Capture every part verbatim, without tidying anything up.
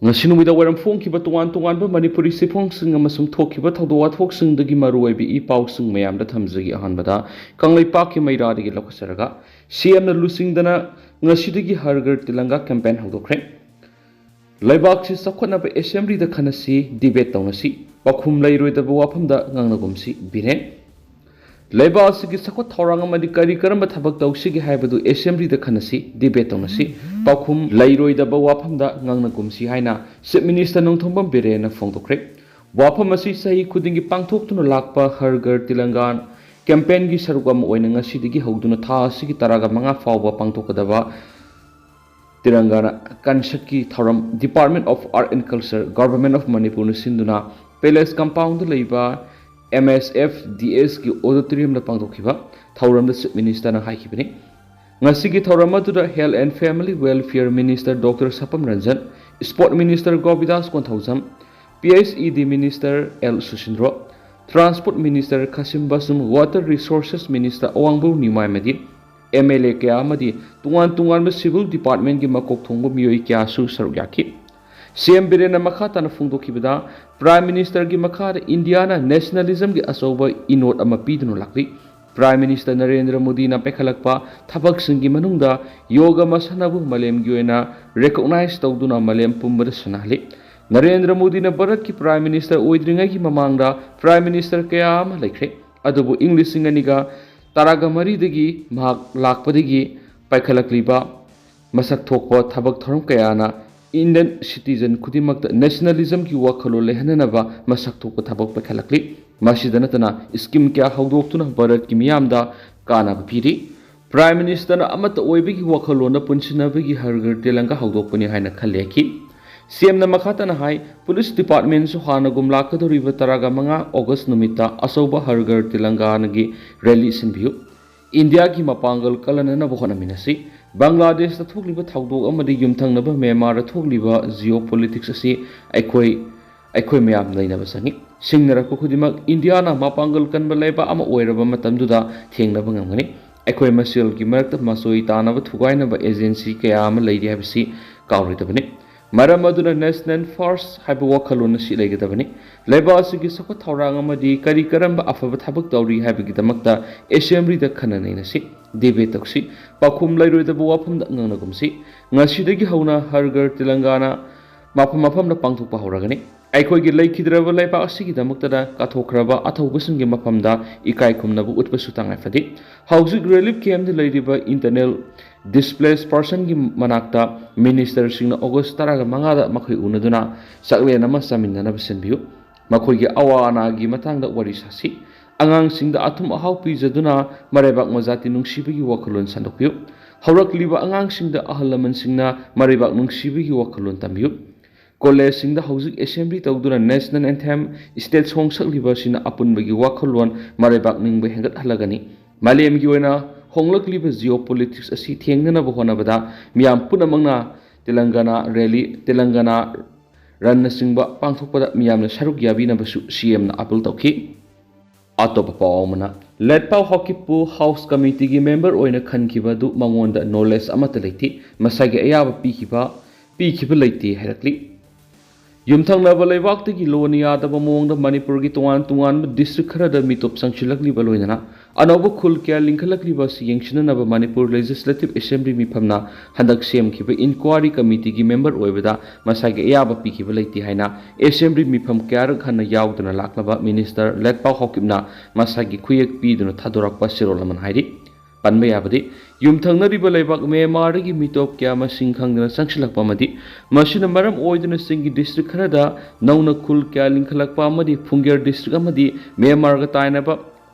ꯉꯁꯤ ꯅꯨꯃꯤꯗꯥꯡ ꯋꯥꯏꯔꯝ ꯐꯣꯡꯈꯤꯕ ꯇꯣꯉꯥꯟ ꯇꯣꯉꯥꯟꯕ ꯃꯅꯤꯄꯨꯔꯤ ꯆꯦꯐꯣꯡꯁꯤꯡ ꯑꯃꯁꯨꯡ ꯊꯣꯛꯈꯤꯕ ꯊꯧꯗꯣꯛ ꯋꯥꯊꯣꯛꯁꯤꯡꯗꯒꯤ ꯃꯔꯨꯑꯣꯏꯕ ꯏ ꯄꯥꯎꯁꯤꯡ ꯃꯌꯥꯝꯗ ꯊꯝꯖꯒꯦ꯫ ꯑꯍꯥꯟꯕꯗ ꯀꯪꯂꯩꯄꯥꯛꯀꯤ ꯃꯩꯔꯥꯗꯒꯤ ꯂꯧꯈꯠꯆꯔꯒ, ꯁꯤꯑꯦꯝꯅ ꯂꯨꯆꯤꯡꯗꯅ ꯉꯁꯤꯗꯒꯤ ꯍꯔ ꯘꯔ ꯇꯤꯔꯪꯒꯥ ꯀꯦꯝꯄꯦꯟ ꯍꯧꯗꯣꯛꯈ꯭ꯔꯦ꯫ ꯂꯩꯕꯥꯛꯁꯤ ꯆꯥꯎꯈꯠꯅꯕ ꯑꯦꯁꯦꯝꯕ꯭ꯂꯤꯗ ꯈꯟꯅꯁꯤ, ꯗꯤꯕꯦꯠ ꯇꯧꯅꯁꯤ, ꯄꯥꯎꯈꯨꯝ ꯂꯩꯔꯣꯏꯗꯕ ꯋꯥꯐꯝꯗ ꯉꯥꯡꯅꯒꯨꯝꯁꯤ, ꯕꯤꯔꯦꯟ꯫ ꯂꯩꯕꯥꯛ ꯑꯁꯤꯒꯤ ꯆꯥꯎꯈꯠ ꯊꯧꯔꯥꯡ ꯑꯃꯗꯤ ꯀꯔꯤ ꯀꯔꯝꯕ ꯊꯕꯛ ꯇꯧꯁꯤꯒꯦ ꯍꯥꯏꯕꯗꯨ ꯑꯦꯁꯦꯝꯕ꯭ꯂꯤꯗ ꯈꯟꯅꯁꯤ, ꯗꯤꯕꯦꯠ ꯇꯧꯅꯁꯤ, ꯄꯥꯎꯈꯨꯝ ꯂꯩꯔꯣꯏꯗꯕ ꯋꯥꯐꯝꯗ ꯉꯥꯡꯅꯒꯨꯝꯁꯤ ꯍꯥꯏꯅ ꯆꯤꯐ ꯃꯤꯅꯤꯁꯇꯔ ꯅꯣꯡꯊꯣꯝꯕꯝ ꯕꯤꯔꯦꯟꯅ ꯐꯣꯡꯗꯣꯛꯈ꯭ꯔꯦ꯫ ꯋꯥꯐꯝ ꯑꯁꯤ ꯆꯍꯤ ꯈꯨꯗꯤꯡꯒꯤ ꯄꯥꯡꯊꯣꯛꯇꯨꯅ ꯂꯥꯛꯄ ꯍꯔ ꯘꯔ ꯇꯤꯔꯪꯒꯥ ꯀꯦꯝꯄꯦꯟꯒꯤ ꯁꯔꯨꯛ ꯑꯃ ꯑꯣꯏꯅ ꯉꯁꯤꯗꯒꯤ ꯍꯧꯗꯨꯅ ꯊꯥ ꯑꯁꯤꯒꯤ ꯇꯔꯥꯒ ꯃꯉꯥ ꯐꯥꯎꯕ ꯄꯥꯡꯊꯣꯛꯀꯗꯕ ꯇꯤꯔꯪꯒꯥꯅ ꯀꯟꯁꯔꯠꯀꯤ ꯊꯧꯔꯝ Department of Art and Culture, Government of ꯃꯅꯤꯄꯨꯔꯅ ꯁꯤꯟꯗꯨꯅ ꯄꯦꯂꯦꯁ ꯀꯝꯄꯥꯎꯟꯗ ꯂꯩꯕ ꯑꯦꯝ ꯑꯦꯁ ꯑꯦꯐ ꯗꯤ ꯑꯦꯁꯀꯤ ꯑꯣꯗꯤꯇꯣꯔꯤꯌꯝꯗ ꯄꯥꯡꯊꯣꯛꯈꯤꯕ ꯊꯧꯔꯝꯗ ꯆꯤꯐ ꯃꯤꯅꯤꯁꯇꯔꯅ ꯍꯥꯏꯈꯤꯕꯅꯤ꯫ ꯉꯁꯤꯒꯤ ꯊꯧꯔꯝ ꯑꯗꯨꯗ Health and Family Welfare Minister Doctor Sapam Ranjan, Sport Minister Gopidas Konthoujam, P H E D minister L Susindro, transport minister Khashim Vashum, water resources minister Awangbou Newmai ꯑꯃꯗꯤ M L ꯑꯦ ꯀꯌꯥ ꯑꯃꯗꯤ ꯇꯣꯉꯥꯟ ꯇꯣꯉꯥꯟꯕ ꯁꯤꯚꯤꯜ ꯗꯤꯄꯥꯔꯠꯃꯦꯟꯒꯤ ꯃꯀꯣꯛ ꯊꯣꯡꯕ ꯃꯤꯑꯣꯏ ꯀꯌꯥꯁꯨ ꯁꯔꯨꯛ ꯌꯥꯈꯤ꯫ ꯁꯤ ꯑꯦꯝ ꯕꯤꯔꯦꯟꯅ ꯃꯈꯥ ꯇꯥꯅ ꯐꯣꯡꯗꯣꯛꯈꯤꯕꯗ, ꯄ꯭ꯔꯥꯏꯝ ꯃꯤꯅꯤꯁꯇꯔꯒꯤ ꯃꯈꯥꯗ ꯏꯟꯗꯤꯌꯥꯅ ꯅꯦꯁꯅꯦꯂꯤꯖꯝꯒꯤ ꯑꯆꯧꯕ ꯏꯅꯣꯠ ꯑꯃ ꯄꯤꯗꯨꯅ ꯂꯥꯛꯂꯤ꯫ ꯄ꯭ꯔꯥꯏꯝ ꯃꯤꯅꯤꯁꯇꯔ ꯅꯔꯦꯟꯗ꯭ꯔ ꯃꯣꯗꯤꯅ ꯄꯥꯏꯈꯠꯂꯛꯄ ꯊꯕꯛꯁꯤꯡꯒꯤ ꯃꯅꯨꯡꯗ ꯌꯣꯒ ꯃꯁꯥꯟꯅꯕꯨ ꯃꯥꯂꯦꯝꯒꯤ ꯑꯣꯏꯅ ꯔꯦꯀꯣꯛꯅꯥꯏꯖ ꯇꯧꯗꯨꯅ ꯃꯥꯂꯦꯝ ꯄꯨꯝꯕꯗ ꯁꯟꯅꯍꯜꯂꯤ꯫ ꯅꯔꯦꯟꯗ꯭ꯔ ꯃꯣꯗꯤꯅ ꯚꯥꯔꯠꯀꯤ ꯄ꯭ꯔꯥꯏꯝ ꯃꯤꯅꯤꯁꯇꯔ ꯑꯣꯏꯗ꯭ꯔꯤꯉꯩꯒꯤ ꯃꯃꯥꯡꯗ ꯄ꯭ꯔꯥꯏꯝ ꯃꯤꯅꯤꯁꯇꯔ ꯀꯌꯥ ꯑꯃ ꯂꯩꯈ꯭ꯔꯦ, ꯑꯗꯨꯕꯨ ꯏꯪ ꯂꯤꯁꯤꯡ ꯑꯅꯤꯒ ꯇꯔꯥꯒ ꯃꯔꯤꯗꯒꯤ ꯃꯍꯥꯛ ꯂꯥꯛꯄꯗꯒꯤ ꯄꯥꯏꯈꯠꯂꯛꯂꯤꯕ ꯃꯁꯛ ꯊꯣꯛꯄ ꯊꯕꯛ ꯊꯧꯔꯝ ꯀꯌꯥꯅ ꯏꯟꯗꯤꯌꯟ ꯁꯤꯇꯤꯖꯟ ꯈꯨꯗꯤꯡꯃꯛꯇ ꯅꯦꯁꯅꯦꯂꯤꯖꯝꯒꯤ ꯋꯥꯈꯜꯂꯣꯟ ꯂꯩꯍꯟꯅꯅꯕ ꯃꯁꯛ ꯊꯣꯛꯄ ꯊꯕꯛ ꯄꯥꯏꯈꯠꯂꯛꯂꯤ꯫ ꯃꯁꯤꯗ ꯅꯠꯇꯅ ꯁ꯭ꯀꯤꯝ ꯀꯌꯥ ꯍꯧꯗꯣꯛꯇꯨꯅ ꯚꯥꯔꯠꯀꯤ ꯃꯤꯌꯥꯝꯗ ꯀꯥꯟꯅꯕ ꯄꯤꯔꯤ꯫ ꯄ꯭ꯔꯥꯏꯝ ꯃꯤꯅꯤꯁꯇꯔꯅ ꯑꯃꯠꯇ ꯑꯣꯏꯕꯒꯤ ꯋꯥꯈꯜꯂꯣꯟꯗ ꯄꯨꯟꯁꯤꯟꯅꯕꯒꯤ ꯍꯔ ꯘꯔ ꯇꯤꯔꯪꯒꯥ ꯍꯧꯗꯣꯛꯄꯅꯤ ꯍꯥꯏꯅ ꯈꯜꯂꯦ ꯍꯥꯏꯈꯤ꯫ ꯁꯤ ꯑꯦꯝꯅ ꯃꯈꯥ ꯇꯥꯅ ꯍꯥꯏ, ꯄꯨꯂꯤꯁ ꯗꯤꯄꯥꯔꯠꯃꯦꯟꯁꯨ ꯍꯥꯟꯅꯒꯨꯝ ꯂꯥꯛꯀꯗꯧꯔꯤꯕ ꯇꯔꯥꯒ ꯃꯉꯥ ꯑꯣꯒꯁ ꯅꯨꯃꯤꯠꯇ ꯑꯆꯧꯕ ꯍꯔ ꯘꯔ ꯇꯤꯔꯪꯒꯥꯒꯤ ꯔꯦꯂꯤ ꯁꯤꯟꯕꯤꯌꯨ꯫ ꯏꯟꯗꯤꯌꯥꯒꯤ ꯃꯄꯥꯡꯒꯜ ꯀꯜꯍꯟꯅꯅꯕ ꯍꯣꯠꯅꯃꯤꯟꯅꯁꯤ꯫ ꯕꯪꯒ꯭ꯂꯥꯗꯦꯁꯇ ꯊꯣꯛꯂꯤꯕ ꯊꯧꯗꯣꯛ ꯑꯃꯗꯤ ꯌꯨꯝꯊꯪꯅꯕ ꯃ꯭ꯌꯥꯟꯃꯥꯔꯗ ꯊꯣꯛꯂꯤꯕ ꯖꯤꯑꯣ ꯄꯣꯂꯤꯇꯤꯛꯁ ꯑꯁꯤ ꯑꯩꯈꯣꯏ, ꯑꯩꯈꯣꯏ ꯃꯌꯥꯝ ꯅꯩꯅꯕ ꯆꯪꯏ꯫ ꯁꯤꯡꯅꯔꯛꯄ ꯈꯨꯗꯤꯡꯃꯛ ꯏꯟꯗꯤꯌꯥꯅ ꯃꯄꯥꯡꯒꯜ ꯀꯟꯕ ꯂꯩꯕꯥꯛ ꯑꯃ ꯑꯣꯏꯔꯕ ꯃꯇꯝꯗꯨꯗ ꯊꯦꯡꯅꯕ ꯉꯝꯒꯅꯤ꯫ ꯑꯩꯈꯣꯏ ꯃꯁꯦꯜꯒꯤ ꯃꯔꯛꯇ ꯃꯆꯣꯏ ꯇꯥꯅꯕ ꯊꯨꯒꯥꯏꯅꯕ ꯑꯦꯖꯦꯟꯁꯤ ꯀꯌꯥ ꯑꯃ ꯂꯩꯔꯤ ꯍꯥꯏꯕꯁꯤ ꯀꯥꯎꯔꯣꯏꯗꯕꯅꯤ꯫ ꯃꯔꯝ ꯑꯗꯨꯅ National First ꯍꯥꯏꯕ ꯋꯥꯈꯜꯂꯣꯟ ꯑꯁꯤ ꯂꯩꯒꯗꯕꯅꯤ꯫ ꯂꯩꯕꯥꯛ ꯑꯁꯤꯒꯤ ꯆꯥꯎꯈꯠ ꯊꯧꯔꯥꯡ ꯑꯃꯗꯤ ꯀꯔꯤ ꯀꯔꯝꯕ ꯑꯐꯕ ꯊꯕꯛ ꯇꯧꯔꯤ ꯍꯥꯏꯕꯒꯤꯗꯃꯛꯇ Assembly ꯗ ꯈꯟꯅ ꯅꯩꯅꯁꯤ, debate ꯇꯧꯁꯤ, ꯄꯥꯎꯈꯨꯝ ꯂꯩꯔꯣꯏꯗꯕ ꯋꯥꯐꯝꯗ ꯉꯥꯡꯅꯒꯨꯝꯁꯤ꯫ ꯉꯁꯤꯗꯒꯤ ꯍꯧꯅ ꯍꯔ ꯘꯔ ꯇꯦꯂꯪꯒꯥꯅꯥ ꯃꯐꯝ ꯃꯐꯝꯗ ꯄꯥꯡꯊꯣꯛꯄ ꯍꯧꯔꯒꯅꯤ꯫ ꯑꯩꯈꯣꯏꯒꯤ ꯂꯩꯈꯤꯗ꯭ꯔꯕ ꯂꯩꯕꯥꯛ ꯑꯁꯤꯒꯤꯗꯃꯛꯇꯗ ꯀꯠꯊꯣꯛꯈ꯭ꯔꯕ ꯑꯊꯧꯕꯁꯤꯡꯒꯤ ꯃꯐꯝꯗ ꯏꯀꯥꯏ ꯈꯨꯝꯅꯕ ꯎꯠꯄꯁꯨ ꯇꯉꯥꯏ ꯐꯗꯦ꯫ ꯍꯧꯖꯤꯛ relief camp ꯇ ꯂꯩꯔꯤꯕ internally displaced person ꯒꯤ ꯃꯅꯥꯛꯇ Minister ꯁꯤꯡꯅ August ꯇꯔꯥꯃꯉꯥꯗ ꯃꯈꯣꯏ ꯎꯅꯗꯨꯅ ꯆꯥꯛꯂꯦꯟ ꯑꯃ ꯆꯥꯃꯤꯟꯅꯅꯕ ꯁꯤꯟꯕꯤꯌꯨ꯫ ꯃꯈꯣꯏꯒꯤ ꯑꯋꯥ ꯑꯅꯥꯒꯤ ꯃꯇꯥꯡꯗ ꯋꯥꯔꯤ ꯁꯥꯁꯤ꯫ ꯑꯉꯥꯡꯁꯤꯡꯗ ꯑꯊꯨꯝ ꯑꯍꯥꯎ ꯄꯤꯖꯗꯨꯅ ꯃꯔꯩꯕꯥꯛ ꯃꯖꯥꯇꯤ ꯅꯨꯡꯁꯤꯕꯒꯤ ꯋꯥꯈꯜꯂꯣꯟ ꯁꯟꯗꯣꯛꯄꯤꯌꯨ꯫ ꯍꯧꯔꯛꯂꯤꯕ ꯑꯉꯥꯡꯁꯤꯡꯗ ꯑꯍꯜ ꯂꯃꯟꯁꯤꯡꯅ ꯃꯔꯩꯕꯥꯛ ꯅꯨꯡꯁꯤꯕꯒꯤ ꯋꯥꯈꯜꯂꯣꯟ ꯇꯝꯕꯤꯌꯨ꯫ College ꯁꯤꯡꯗ ꯍꯧꯖꯤꯛ Assembly ꯇꯧꯗꯨꯅ National Anthem, State Song ꯁꯛꯂꯤꯕ ꯑꯁꯤꯅ ꯑꯄꯨꯟꯕꯒꯤ ꯋꯥꯈꯜꯂꯣꯟ ꯃꯔꯩꯕꯥꯛ ꯅꯤꯡꯕ ꯍꯦꯟꯒꯠꯍꯜꯂꯒꯅꯤ꯫ ꯃꯥꯂꯦꯝꯒꯤ ꯑꯣꯏꯅ ꯍꯣꯡꯂꯛꯂꯤꯕ geopolitics ꯑꯁꯤ ꯊꯦꯡꯅꯅꯕ ꯍꯣꯠꯅꯕꯗ ꯃꯤꯌꯥꯝ ꯄꯨꯝꯅꯃꯛꯅ ꯇꯦꯂꯪꯒꯥꯅꯥ rally, ꯇꯦꯂꯪꯒꯥꯅꯥ run ꯅꯆꯤꯡꯕ ꯄꯥꯡꯊꯣꯛꯄꯗ ꯃꯤꯌꯥꯝꯅ ꯁꯔꯨꯛ ꯌꯥꯕꯤꯅꯕꯁꯨ C M ꯅ appeal ꯇꯧꯈꯤ꯫ ꯑꯇꯣꯞꯄ ꯄꯥꯎ ꯑꯃꯅ, ꯂꯦꯠꯄꯥꯎ ꯍꯥꯎꯀꯤꯞꯄꯨ House Committee ꯒꯤ member ꯑꯣꯏꯅ ꯈꯟꯈꯤꯕ ꯑꯗꯨ ꯃꯉꯣꯟꯗ knowledge ꯑꯃꯠꯇ ꯂꯩꯇꯦ, ꯃꯁꯥꯒꯤ ꯑꯌꯥꯕ ꯄꯤꯈꯤꯕ, ꯄꯤꯈꯤꯕ ꯂꯩꯇꯦ ꯍꯥꯏꯔꯛꯂꯤ꯫ ꯌꯨꯝꯊꯪꯅꯕ ꯂꯩꯕꯥꯛꯇꯒꯤ ꯂꯣꯟꯅ ꯌꯥꯗꯕ ꯃꯑꯣꯡꯗ ꯃꯅꯤꯄꯨꯔꯒꯤ ꯇꯣꯉꯥꯟ ꯇꯣꯉꯥꯟꯕ district ꯈꯔꯗ ꯃꯤꯇꯣꯞ ꯆꯪꯁꯤꯜꯂꯛꯂꯤꯕ ꯂꯣꯏꯅꯅ ꯑꯅꯧꯕ ꯈꯨꯜ ꯀꯌꯥ ꯂꯤꯡꯈꯠꯂꯛꯂꯤꯕ ꯑꯁꯤ ꯌꯦꯡꯁꯤꯟꯅꯅꯕ ꯃꯅꯤꯄꯨꯔ Legislative Assembly ꯃꯤꯐꯝꯅ ꯍꯟꯗꯛ ꯁꯦꯝꯈꯤꯕ inquiry committee ꯒꯤ member ꯑꯣꯏꯕꯗ ꯃꯁꯥꯒꯤ ꯑꯌꯥꯕ ꯄꯤꯈꯤꯕ ꯂꯩꯇꯦ ꯍꯥꯏꯅ Assembly ꯃꯤꯐꯝ ꯀꯌꯥꯔꯛ ꯍꯟꯅ ꯌꯥꯎꯗꯨꯅ ꯂꯥꯛꯂꯕ Minister ꯂꯦꯠꯄꯥꯎ ꯍꯥꯎꯀꯤꯞꯅ ꯃꯁꯥꯒꯤ ꯈꯨꯌꯦꯛ ꯄꯤꯗꯨꯅ ꯊꯥꯗꯣꯔꯛꯄ ꯆꯦꯔꯣꯜ ꯑꯃꯅ ꯍꯥꯏꯔꯤ꯫ ꯄꯟꯕ ꯌꯥꯕꯗꯤ, ꯌꯨꯝꯊꯪꯅꯔꯤꯕ ꯂꯩꯕꯥꯛ ꯃ꯭ꯌꯥꯟꯃꯥꯔꯗꯒꯤ ꯃꯤꯇꯣꯞ ꯀꯌꯥ ꯃꯁꯤꯡ ꯈꯪꯗꯅ ꯆꯪꯁꯤꯜꯂꯛꯄ ꯑꯃꯗꯤ ꯃꯁꯤꯅ ꯃꯔꯝ ꯑꯣꯏꯗꯨꯅ ꯆꯤꯡꯒꯤ district ꯈꯔꯗ ꯅꯧꯅ ꯈꯨꯜ ꯀꯌꯥ ꯂꯤꯡꯈꯠꯂꯛꯄ ꯑꯃꯗꯤ ꯐꯨꯡꯒꯦꯔ district ꯑꯃꯗꯤ ꯃ꯭ꯌꯥꯟꯃꯥꯔꯒ ꯇꯥꯏꯅꯕ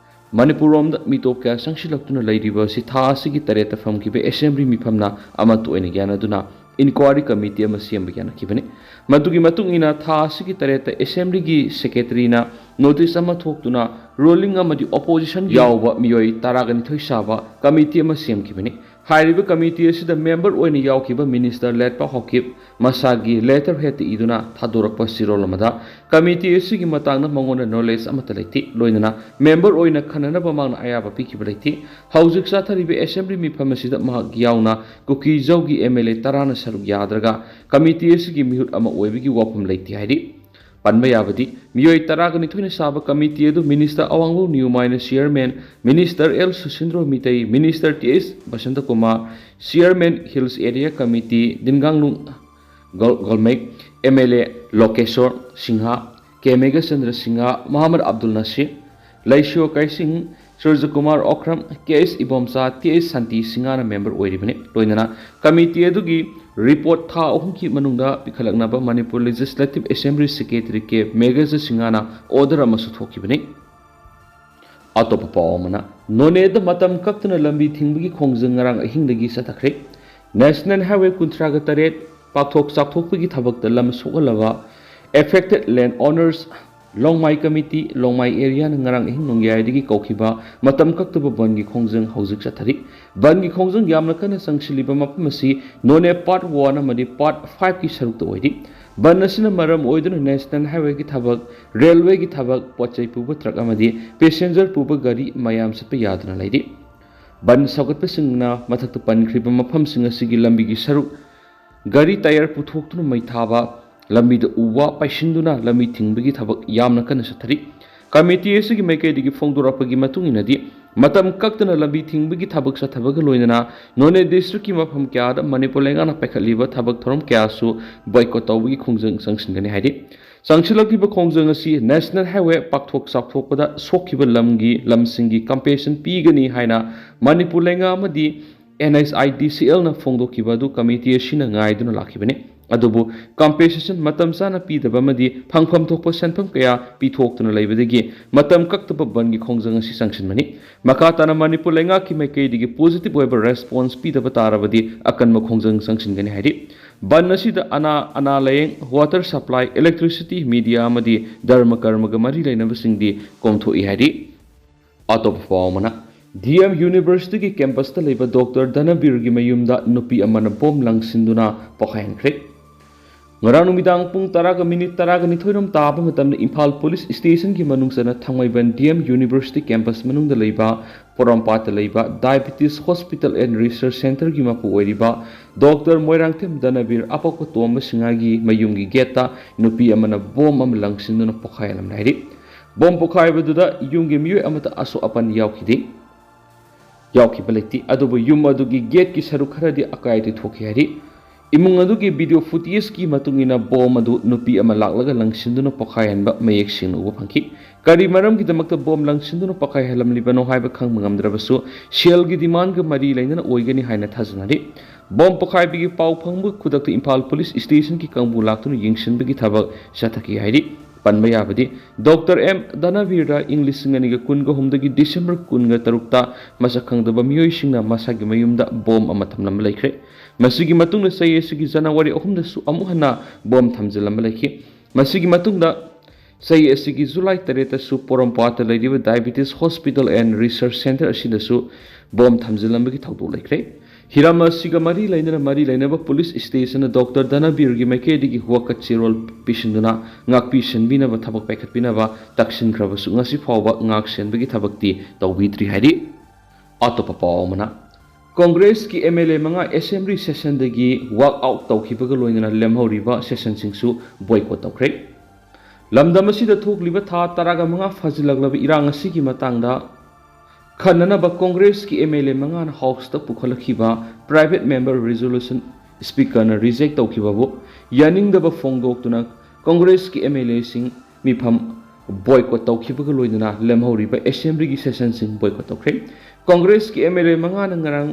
ꯃꯅꯤꯄꯨꯔ ꯔꯣꯝꯗ ꯃꯤꯇꯣꯞ ꯀꯌꯥ ꯆꯪꯁꯤꯜꯂꯛꯇꯨꯅ ꯂꯩꯔꯤꯕ ꯑꯁꯤ ꯊꯥ ꯑꯁꯤꯒꯤ ꯇꯔꯦꯠꯇ ꯐꯝꯈꯤꯕ Assembly ꯃꯤꯐꯝꯅ ꯑꯃꯠꯇ ꯑꯣꯏꯅ ꯌꯥꯅꯗꯨꯅ inquiry committee ꯑꯃ ꯁꯦꯝꯕ ꯌꯥꯅꯈꯤꯕꯅꯤ꯫ ꯃꯗꯨꯒꯤ ꯃꯇꯨꯡ ꯏꯟꯅ ꯊꯥ ꯑꯁꯤꯒꯤ ꯇꯔꯦꯠꯇ Assembly ꯒꯤ Secretary ꯅ notice ꯑꯃ ꯊꯣꯛꯇꯨꯅ ruling ꯑꯃꯗꯤ opposition ꯌꯥꯎꯕ ꯃꯤꯑꯣꯏ ꯇꯔꯥꯒ ꯅꯤꯊꯣꯏ ꯁꯥꯕ committee ꯑꯃ ꯁꯦꯝꯈꯤꯕꯅꯤ꯫ ꯍꯥꯏꯔꯤꯕ ꯀꯃꯤꯇꯤ ꯑꯁꯤꯗ ꯃꯦꯝꯕꯔ ꯑꯣꯏꯅ ꯌꯥꯎꯈꯤꯕ ꯃꯤꯅꯤꯁꯇꯔ ꯂꯦꯠꯄꯥ ꯍꯥꯎꯀꯤꯞ ꯃꯁꯥꯒꯤ ꯂꯦꯇꯔ ꯍꯦꯠꯇ ꯏꯗꯨꯅ ꯊꯥꯗꯣꯔꯛꯄ ꯆꯦꯔꯣꯜ ꯑꯃꯗ ꯀꯃꯤꯇꯤ ꯑꯁꯤꯒꯤ ꯃꯇꯥꯡꯗ ꯃꯉꯣꯟꯗ ꯅꯣꯂꯦꯖ ꯑꯃꯠꯇ ꯂꯩꯇꯦ, ꯂꯣꯏꯅꯅ ꯃꯦꯝꯕꯔ ꯑꯣꯏꯅ ꯈꯟꯅꯅꯕ ꯃꯍꯥꯛꯅ ꯑꯌꯥꯕ ꯄꯤꯈꯤꯕ ꯂꯩꯇꯦ꯫ ꯍꯧꯖꯤꯛ ꯆꯠꯊꯔꯤꯕ ꯑꯦꯁꯦꯝꯕ꯭ꯂꯤ ꯃꯤꯐꯝ ꯑꯁꯤꯗ ꯃꯍꯥꯛ ꯌꯥꯎꯅ ꯀꯨꯀꯤꯖꯧꯒꯤ ꯑꯦꯝ ꯑꯦꯜ ꯑꯦ ꯇꯔꯥꯅ ꯁꯔꯨꯛ ꯌꯥꯗ꯭ꯔꯒ ꯀꯃꯤꯇꯤ ꯑꯁꯤꯒꯤ ꯃꯤꯍꯨꯠ ꯑꯃ ꯑꯣꯏꯕꯒꯤ ꯋꯥꯐꯝ ꯂꯩꯇꯦ ꯍꯥꯏꯔꯤ꯫ ꯄꯟꯕ ꯌꯥꯕꯗꯤ, ꯃꯤꯑꯣꯏ ꯇꯔꯥꯒ ꯅꯤꯊꯣꯏꯅ ꯁꯥꯕ ꯀꯃꯤꯇꯤ ꯑꯗꯨ ꯃꯤꯅꯤꯁꯇꯔ ꯑꯋꯥꯡꯕꯧ ꯅꯤꯌꯨꯃꯥꯏꯅ chairman, minister L Susindro Meitei, minister T S Basantakumar, chairman hills area committee Dinganglung ꯒꯣꯜ-, Golmei, M L A Lokeshor Singh, K Meghachandra Singh, Mohammad Abdul Nasir, Leishiyo Keishing, Surajkumar Okram, K S Ibomcha, T S Shanti ꯁꯤꯡꯍꯅ ꯃꯦꯝꯕꯔ ꯑꯣꯏꯔꯤꯕꯅꯤ꯫ ꯂꯣꯏꯅꯅ ꯀꯃꯤꯇꯤ ꯑꯗꯨꯒꯤ ꯔꯤꯄꯣꯔꯠ ꯊꯥ ꯑꯍꯨꯝꯒꯤ ꯃꯅꯨꯡꯗ ꯄꯤꯈꯠꯂꯛꯅꯕ ꯃꯅꯤꯄꯨꯔ ꯂꯦꯖꯤꯁꯂꯦꯇꯤꯚ ꯑꯦꯁꯦꯝꯕ꯭ꯂꯤ ꯁꯦꯀ꯭ꯔꯦꯇꯔꯤ ꯀꯦ ꯃꯦꯘꯆꯟꯗ꯭ꯔ ꯁꯤꯡꯍꯅ ꯑꯣꯔꯗꯔ ꯑꯃꯁꯨ ꯊꯣꯛꯈꯤꯕꯅꯤ꯫ ꯑꯇꯣꯞꯄ ꯄꯥꯎ ꯑꯃꯅ, ꯅꯣꯅꯦꯗ ꯃꯇꯝ ꯀꯛꯇꯅ ꯂꯝꯕꯤ ꯊꯤꯡꯕꯒꯤ ꯈꯣꯡꯖꯪ ꯉꯔꯥꯡ ꯑꯍꯤꯡꯗꯒꯤ ꯆꯠꯊꯈ꯭ꯔꯦ꯫ ꯅꯦꯁꯅꯦꯜ ꯍꯥꯏꯋꯦ ꯀꯨꯟꯊ꯭ꯔꯥꯒ ꯇꯔꯦꯠ ꯄꯥꯛꯊꯣꯛ ꯆꯥꯎꯊꯣꯛꯄꯒꯤ ꯊꯕꯛꯇ ꯂꯝ ꯁꯣꯛꯍꯜꯂꯕ ꯑꯦꯐꯦꯛꯇꯦꯗ ꯂꯦꯟ ꯑꯣꯅꯔꯁ ꯂꯣꯡꯃꯥꯏ ꯀꯃꯤꯇꯤ, ꯂꯣꯡꯃꯥꯏ ꯑꯦꯔꯤꯌꯥꯅ ꯉꯔꯥꯡ ꯑꯍꯤꯡ ꯅꯣꯡꯌꯥꯏꯗꯒꯤ ꯀꯧꯈꯤꯕ ꯃꯇꯝ ꯀꯛꯇꯕ ꯕꯟꯒꯤ ꯈꯣꯡꯖꯪ ꯍꯧꯖꯤꯛ ꯆꯠꯊꯔꯤ꯫ ꯕꯟꯒꯤ ꯈꯣꯡꯖꯪ ꯌꯥꯝꯅ ꯀꯟꯅ ꯆꯪꯁꯤꯜꯂꯤꯕ ꯃꯐꯝ ꯑꯁꯤ ꯅꯣꯅꯦ ꯄꯥꯔꯠ ꯋꯥꯟ ꯑꯃꯗꯤ ꯄꯥꯔꯠ ꯐꯥꯏꯚꯀꯤ ꯁꯔꯨꯛꯇ ꯑꯣꯏꯔꯤ꯫ ꯕꯟ ꯑꯁꯤꯅ ꯃꯔꯝ ꯑꯣꯏꯗꯨꯅ ꯅꯦꯁꯅꯦꯜ ꯍꯥꯏꯋꯦꯒꯤ ꯊꯕꯛ, ꯔꯦꯜꯋꯦꯒꯤ ꯊꯕꯛ, ꯄꯣꯠ ꯆꯩ ꯄꯨꯕ ꯇ꯭ꯔꯛ ꯑꯃꯗꯤ ꯄꯦꯁꯦꯟꯖꯔ ꯄꯨꯕ ꯒꯥꯔꯤ ꯃꯌꯥꯝ ꯆꯠꯄ ꯌꯥꯗꯅ ꯂꯩꯔꯤ꯫ ꯕꯟ ꯁꯧꯒꯠꯄꯁꯤꯡꯅ ꯃꯊꯛꯇ ꯄꯟꯈ꯭ꯔꯤꯕ ꯃꯐꯝꯁꯤꯡ ꯑꯁꯤꯒꯤ ꯂꯝꯕꯤꯒꯤ ꯁꯔꯨꯛ ꯒꯥꯔꯤ ꯇꯥꯌꯔ ꯄꯨꯊꯣꯛꯇꯨꯅ ꯃꯩ ꯊꯥꯕ, ꯂꯝꯕꯤꯗ ꯎ ꯋꯥ ꯄꯥꯏꯁꯤꯟꯗꯨꯅ ꯂꯝꯕꯤ ꯊꯤꯡꯕꯒꯤ ꯊꯕꯛ ꯌꯥꯝꯅ ꯀꯟꯅ ꯆꯠꯊꯔꯤ꯫ ꯀꯃꯤꯇꯤ ꯑꯁꯤꯒꯤ ꯃꯥꯏꯀꯩꯗꯒꯤ ꯐꯣꯡꯗꯣꯔꯛꯄꯒꯤ ꯃꯇꯨꯡ ꯏꯟꯅꯗꯤ, ꯃꯇꯝ ꯀꯛꯇꯅ ꯂꯝꯕꯤ ꯊꯤꯡꯕꯒꯤ ꯊꯕꯛ ꯆꯠꯊꯕꯒ ꯂꯣꯏꯅꯅ ꯅꯣꯅꯦ ꯗꯤꯁꯇ꯭ꯔꯤꯛꯀꯤ ꯃꯐꯝ ꯀꯌꯥꯗ ꯃꯅꯤꯄꯨꯔ ꯂꯩꯉꯥꯛꯅ ꯄꯥꯏꯈꯠꯂꯤꯕ ꯊꯕꯛ ꯊꯧꯔꯝ ꯀꯌꯥꯁꯨ ꯕꯣꯏꯀꯣꯠ ꯇꯧꯕꯒꯤ ꯈꯣꯡꯖꯪ ꯆꯪꯁꯤꯟꯒꯅꯤ ꯍꯥꯏꯔꯤ꯫ ꯆꯪꯁꯤꯜꯂꯛꯂꯤꯕ ꯈꯣꯡꯖꯪ ꯑꯁꯤ ꯅꯦꯁꯅꯦꯜ ꯍꯥꯏꯋꯦ ꯄꯥꯛꯊꯣꯛ ꯆꯥꯎꯊꯣꯛꯄꯗ ꯁꯣꯛꯈꯤꯕ ꯂꯝꯒꯤ, ꯂꯝꯁꯤꯡꯒꯤ ꯀꯝꯄꯦꯟꯁꯦꯁꯟ ꯄꯤꯒꯅꯤ ꯍꯥꯏꯅ ꯃꯅꯤꯄꯨꯔ ꯂꯩꯉꯥꯛ ꯑꯃꯗꯤ ꯑꯦꯟ ꯑꯩꯆ ꯑꯥꯏ ꯗꯤ ꯁꯤ ꯑꯦꯜꯅ ꯐꯣꯡꯗꯣꯛꯈꯤꯕ ꯑꯗꯨ ꯀꯃꯤꯇꯤ ꯑꯁꯤꯅ ꯉꯥꯏꯗꯨꯅ ꯂꯥꯛꯈꯤꯕꯅꯤ꯫ ꯑꯗꯨꯕꯨ ꯀꯝꯄꯦꯟꯁꯦꯁꯟ ꯃꯇꯝ ꯆꯥꯅ ꯄꯤꯗꯕ ꯑꯃꯗꯤ ꯐꯪꯐꯝ ꯊꯣꯛꯄ ꯁꯦꯟꯐꯝ ꯀꯌꯥ ꯄꯤꯊꯣꯛꯇꯨꯅ ꯂꯩꯕꯗꯒꯤ ꯃꯇꯝ ꯀꯛꯇꯕ ꯕꯟꯒꯤ ꯈꯣꯡꯖꯪ ꯑꯁꯤ ꯆꯪꯁꯤꯟꯕꯅꯤ꯫ ꯃꯈꯥ ꯇꯥꯅ ꯃꯅꯤꯄꯨꯔ ꯂꯩꯉꯥꯛꯀꯤ ꯃꯥꯏꯀꯩꯗꯒꯤ ꯄꯣꯖꯤꯇꯤꯚ ꯑꯣꯏꯕ ꯔꯦꯁꯄꯣꯟꯁ ꯄꯤꯗꯕ ꯇꯥꯔꯕꯗꯤ ꯑꯀꯟꯕ ꯈꯣꯡꯖꯪ ꯆꯪꯁꯤꯟꯒꯅꯤ ꯍꯥꯏꯔꯤ꯫ ꯕꯟ ꯑꯁꯤꯗ ꯑꯅꯥ, ꯑꯅꯥ ꯂꯥꯌꯦꯡ, ꯋꯥꯇꯔ ꯁꯄ꯭ꯂꯥꯏ, ꯏꯂꯦꯛꯇ꯭ꯔꯤꯁꯤꯇꯤ, ꯃꯤꯗꯤꯌꯥ ꯑꯃꯗꯤ ꯙꯔꯃ ꯀꯔꯃꯒ ꯃꯔꯤ ꯂꯩꯅꯕꯁꯤꯡꯗꯤ ꯀꯣꯝꯊꯣꯛꯏ ꯍꯥꯏꯔꯤ꯫ ꯑꯇꯣꯞꯄ ꯄꯥꯎ ꯑꯃꯅ, ꯗꯤ ꯑꯦꯝ ꯌꯨꯅꯤꯚꯔꯁꯤꯇꯤꯒꯤ ꯀꯦꯝꯄꯁꯇ ꯂꯩꯕ ꯗꯣꯛꯇꯔ ꯙꯅꯕꯤꯔꯒꯤ ꯃꯌꯨꯝꯗ ꯅꯨꯄꯤ ꯑꯃꯅ ꯕꯣꯝ ꯂꯪꯁꯤꯟꯗꯨꯅ ꯄꯣꯈꯥꯏꯍꯟꯈ꯭ꯔꯦ꯫ ꯉꯔꯥꯡ ꯅꯨꯃꯤꯗꯥꯡ ꯄꯨꯡ ꯇꯔꯥꯒ ꯃꯤꯅꯤꯠ ꯇꯔꯥꯒ ꯅꯤꯊꯣꯏꯔꯣꯝ ꯇꯥꯕ ꯃꯇꯝꯗ ꯏꯝꯐꯥꯜ ꯄꯨꯂꯤꯁ ꯁ꯭ꯇꯦꯁꯟꯒꯤ ꯃꯅꯨꯡ ꯆꯟꯅ ꯊꯥꯡꯃꯩꯕꯟ ꯗꯤ ꯑꯦꯝ ꯌꯨꯅꯤꯚꯔꯁꯤꯇꯤ ꯀꯦꯝꯄꯁ ꯃꯅꯨꯡꯗ ꯂꯩꯕ ꯄꯣꯔꯣꯝꯄꯥꯠꯇ ꯂꯩꯕ ꯗꯥꯏꯕꯤꯇꯤꯁ ꯍꯣꯁꯄꯤꯇꯥꯜ ꯑꯦꯟ ꯔꯤꯁꯔꯆ ꯁꯦꯟꯇꯔꯒꯤ ꯃꯄꯨ ꯑꯣꯏꯔꯤꯕ ꯗꯣꯛꯇꯔ ꯃꯣꯏꯔꯥꯡꯊꯦꯝ ꯙꯅꯕꯤꯔ ꯑꯄꯣꯛꯄ ꯇꯣꯝꯕ ꯁꯤꯡꯍꯒꯤ ꯃꯌꯨꯝꯒꯤ ꯒꯦꯠꯇ ꯅꯨꯄꯤ ꯑꯃꯅ ꯕꯣꯝ ꯑꯃ ꯂꯪꯁꯤꯟꯗꯨꯅ ꯄꯣꯈꯥꯏꯍꯜꯂꯝꯂꯦ ꯍꯥꯏꯔꯤ꯫ ꯕꯣꯝ ꯄꯣꯈꯥꯏꯕꯗꯨꯗ ꯌꯨꯝꯒꯤ ꯃꯤꯑꯣꯏ ꯑꯃꯠꯇ ꯑꯁꯣꯛ ꯑꯄꯟ ꯌꯥꯎꯈꯤꯗꯦ꯫ ꯌꯥꯎꯈꯤꯕ ꯂꯩꯇꯦ꯫ ꯑꯗꯨꯕꯨ ꯌꯨꯝ ꯑꯗꯨꯒꯤ ꯒꯦꯠꯀꯤ ꯁꯔꯨꯛ ꯈꯔꯗꯤ ꯑꯀꯥꯏ ꯑꯇꯣꯏ ꯊꯣꯛꯈꯤ ꯍꯥꯏꯔꯤ꯫ ꯏꯃꯨꯡ ꯑꯗꯨꯒꯤ ꯚꯤꯗꯤꯑꯣ ꯐꯨꯇꯦꯖꯀꯤ ꯃꯇꯨꯡ ꯏꯟꯅ ꯕꯣꯝ ꯑꯗꯨ ꯅꯨꯄꯤ ꯑꯃ ꯂꯥꯛꯂꯒ ꯂꯪꯁꯤꯟꯗꯨꯅ ꯄꯣꯈꯥꯏꯍꯟꯕ ꯃꯌꯦꯛ ꯁꯦꯡꯅ ꯎꯕ ꯐꯪꯈꯤ꯫ ꯀꯔꯤ ꯃꯔꯝꯒꯤꯗꯃꯛꯇ ꯕꯣꯝ ꯂꯪꯁꯤꯟꯗꯨꯅ ꯄꯣꯈꯥꯏꯍꯜꯂꯝꯂꯤꯕꯅꯣ ꯍꯥꯏꯕ ꯈꯪꯕ ꯉꯝꯗ꯭ꯔꯕꯁꯨ ꯁꯦꯜꯒꯤ ꯗꯤꯃꯥꯟꯒ ꯃꯔꯤ ꯂꯩꯅꯅ ꯑꯣꯏꯒꯅꯤ ꯍꯥꯏꯅ ꯊꯥꯖꯅꯔꯤ꯫ ꯕꯣꯝ ꯄꯣꯈꯥꯏꯕꯒꯤ ꯄꯥꯎ ꯐꯪꯕ ꯈꯨꯗꯛꯇ ꯏꯝꯐꯥꯜ ꯄꯨꯂꯤꯁ ꯁ꯭ꯇꯦꯁꯟꯒꯤ ꯀꯥꯡꯕꯨ ꯂꯥꯛꯇꯨꯅ ꯌꯦꯡꯁꯤꯟꯕꯒꯤ ꯊꯕꯛ ꯆꯠꯊꯈꯤ ꯍꯥꯏꯔꯤ꯫ ꯄꯟꯕ ꯌꯥꯕꯗꯤ, ꯗꯣꯛꯇꯔ ꯑꯦꯝ ꯙꯅꯕꯤꯔꯗ ꯏꯪ ꯂꯤꯁꯤꯡ ꯑꯅꯤꯒ ꯀꯨꯟꯒ ꯑꯍꯨꯝꯗꯒꯤ ꯗꯤꯁꯦꯝꯕꯔ ꯀꯨꯟꯒ ꯇꯔꯨꯛꯇ ꯃꯁꯛ ꯈꯪꯗꯕ ꯃꯤꯑꯣꯏꯁꯤꯡꯅ ꯃꯁꯥꯒꯤ ꯃꯌꯨꯝꯗ ꯕꯣꯝ ꯑꯃ ꯊꯝꯂꯝꯕ ꯂꯩꯈ꯭ꯔꯦ꯫ ꯃꯁꯤꯒꯤ ꯃꯇꯨꯡꯗ ꯆꯍꯤ ꯑꯁꯤꯒꯤ ꯖꯅꯋꯥꯔꯤ ꯑꯍꯨꯝꯗꯁꯨ ꯑꯃꯨꯛ ꯍꯟꯅ ꯕꯣꯝ ꯊꯝꯖꯤꯜꯂꯝꯕ ꯂꯩꯈꯤ꯫ ꯃꯁꯤꯒꯤ ꯃꯇꯨꯡꯗ ꯆꯍꯤ ꯑꯁꯤꯒꯤ ꯖꯨꯂꯥꯏ ꯇꯔꯦꯠꯇꯁꯨ ꯄꯣꯔꯣꯝꯄꯥꯠꯇ ꯂꯩꯔꯤꯕ diabetes hospital and research centre ꯑꯁꯤꯗꯁꯨ ꯕꯣꯝ ꯊꯝꯖꯤꯜꯂꯝꯕꯒꯤ ꯊꯧꯗꯣꯛ ꯂꯩꯈ꯭ꯔꯦ꯫ ꯍꯤꯔꯝ ꯑꯁꯤꯒ ꯃꯔꯤ ꯂꯩꯅꯅ ꯃꯔꯤ ꯂꯩꯅꯕ ꯄꯨꯂꯤꯁ ꯁ꯭ꯇꯦꯁꯟꯅ ꯗꯣꯛꯇꯔ ꯙꯅꯕꯤꯔꯒꯤ ꯃꯥꯏꯀꯩꯗꯒꯤ ꯋꯥꯀꯠ ꯆꯦꯔꯣꯜ ꯄꯤꯁꯤꯟꯗꯨꯅ ꯉꯥꯛꯄꯤ ꯁꯦꯟꯕꯤꯅꯕ ꯊꯕꯛ ꯄꯥꯏꯈꯠꯄꯤꯅꯕ ꯇꯛꯁꯤꯟꯈ꯭ꯔꯕꯁꯨ ꯉꯁꯤ ꯐꯥꯎꯕ ꯉꯥꯛ ꯁꯦꯟꯕꯒꯤ ꯊꯕꯛꯇꯤ ꯇꯧꯕꯤꯗ꯭ꯔꯤ ꯍꯥꯏꯔꯤ꯫ ꯑꯇꯣꯞꯄ ꯄꯥꯎ ꯑꯃꯅ, ꯀꯣꯡꯒ꯭ꯔꯦꯁꯀꯤ ꯑꯦꯝ ꯑꯦꯜ ꯑꯦ ꯃꯉꯥ ꯑꯦꯁꯦꯝꯕ꯭ꯂꯤ ꯁꯦꯁꯟꯗꯒꯤ ꯋꯥꯛ ꯑꯥꯎꯠ ꯇꯧꯈꯤꯕꯒ ꯂꯣꯏꯅꯅ ꯂꯦꯝꯍꯧꯔꯤꯕ ꯁꯦꯁꯟꯁꯤꯡꯁꯨ ꯕꯣꯏꯀꯣꯠ ꯇꯧꯈ꯭ꯔꯦ꯫ ꯂꯝꯗꯝ ꯑꯁꯤꯗ ꯊꯣꯛꯂꯤꯕ ꯊꯥ ꯇꯔꯥꯒ ꯃꯉꯥ ꯐꯥꯖꯤꯜꯂꯛꯂꯕ ꯏꯔꯥꯡ ꯑꯁꯤꯒꯤ ꯃꯇꯥꯡꯗ ꯈꯟꯅꯅꯕ ꯀꯣꯡꯒ꯭ꯔꯦꯁꯀꯤ ꯑꯦꯝ ꯑꯦꯜ ꯑꯦ ꯃꯉꯥꯅ ꯍꯥꯎꯁꯇ ꯄꯨꯈꯠꯂꯛꯈꯤꯕ ꯄ꯭ꯔꯥꯏꯚꯦꯠ ꯃꯦꯝꯕꯔ ꯔꯤꯖꯣꯂꯨꯁꯟ ꯁ꯭ꯄꯤꯀꯔꯅ ꯔꯤꯖꯦꯛ ꯇꯧꯈꯤꯕꯕꯨ ꯌꯥꯅꯤꯡꯗꯕ ꯐꯣꯡꯗꯣꯛꯇꯨꯅ ꯀꯣꯡꯒ꯭ꯔꯦꯁꯀꯤ ꯑꯦꯝ ꯑꯦꯜ ꯑꯦꯁꯤꯡ ꯃꯤꯐꯝ ꯕꯣꯏꯀꯣꯠ ꯇꯧꯈꯤꯕꯒ ꯂꯣꯏꯅꯅ ꯂꯦꯝꯍꯧꯔꯤꯕ ꯑꯦꯁꯦꯝꯕ꯭ꯂꯤꯒꯤ ꯁꯦꯁꯟꯁꯤꯡ ꯕꯣꯏꯀꯣꯠ ꯇꯧꯈ꯭ꯔꯦ꯫ ꯀꯣꯡꯒ꯭ꯔꯦꯁꯀꯤ ꯑꯦꯝ ꯑꯦꯜ ꯑꯦ ꯃꯉꯥꯅ ꯉꯔꯥꯡ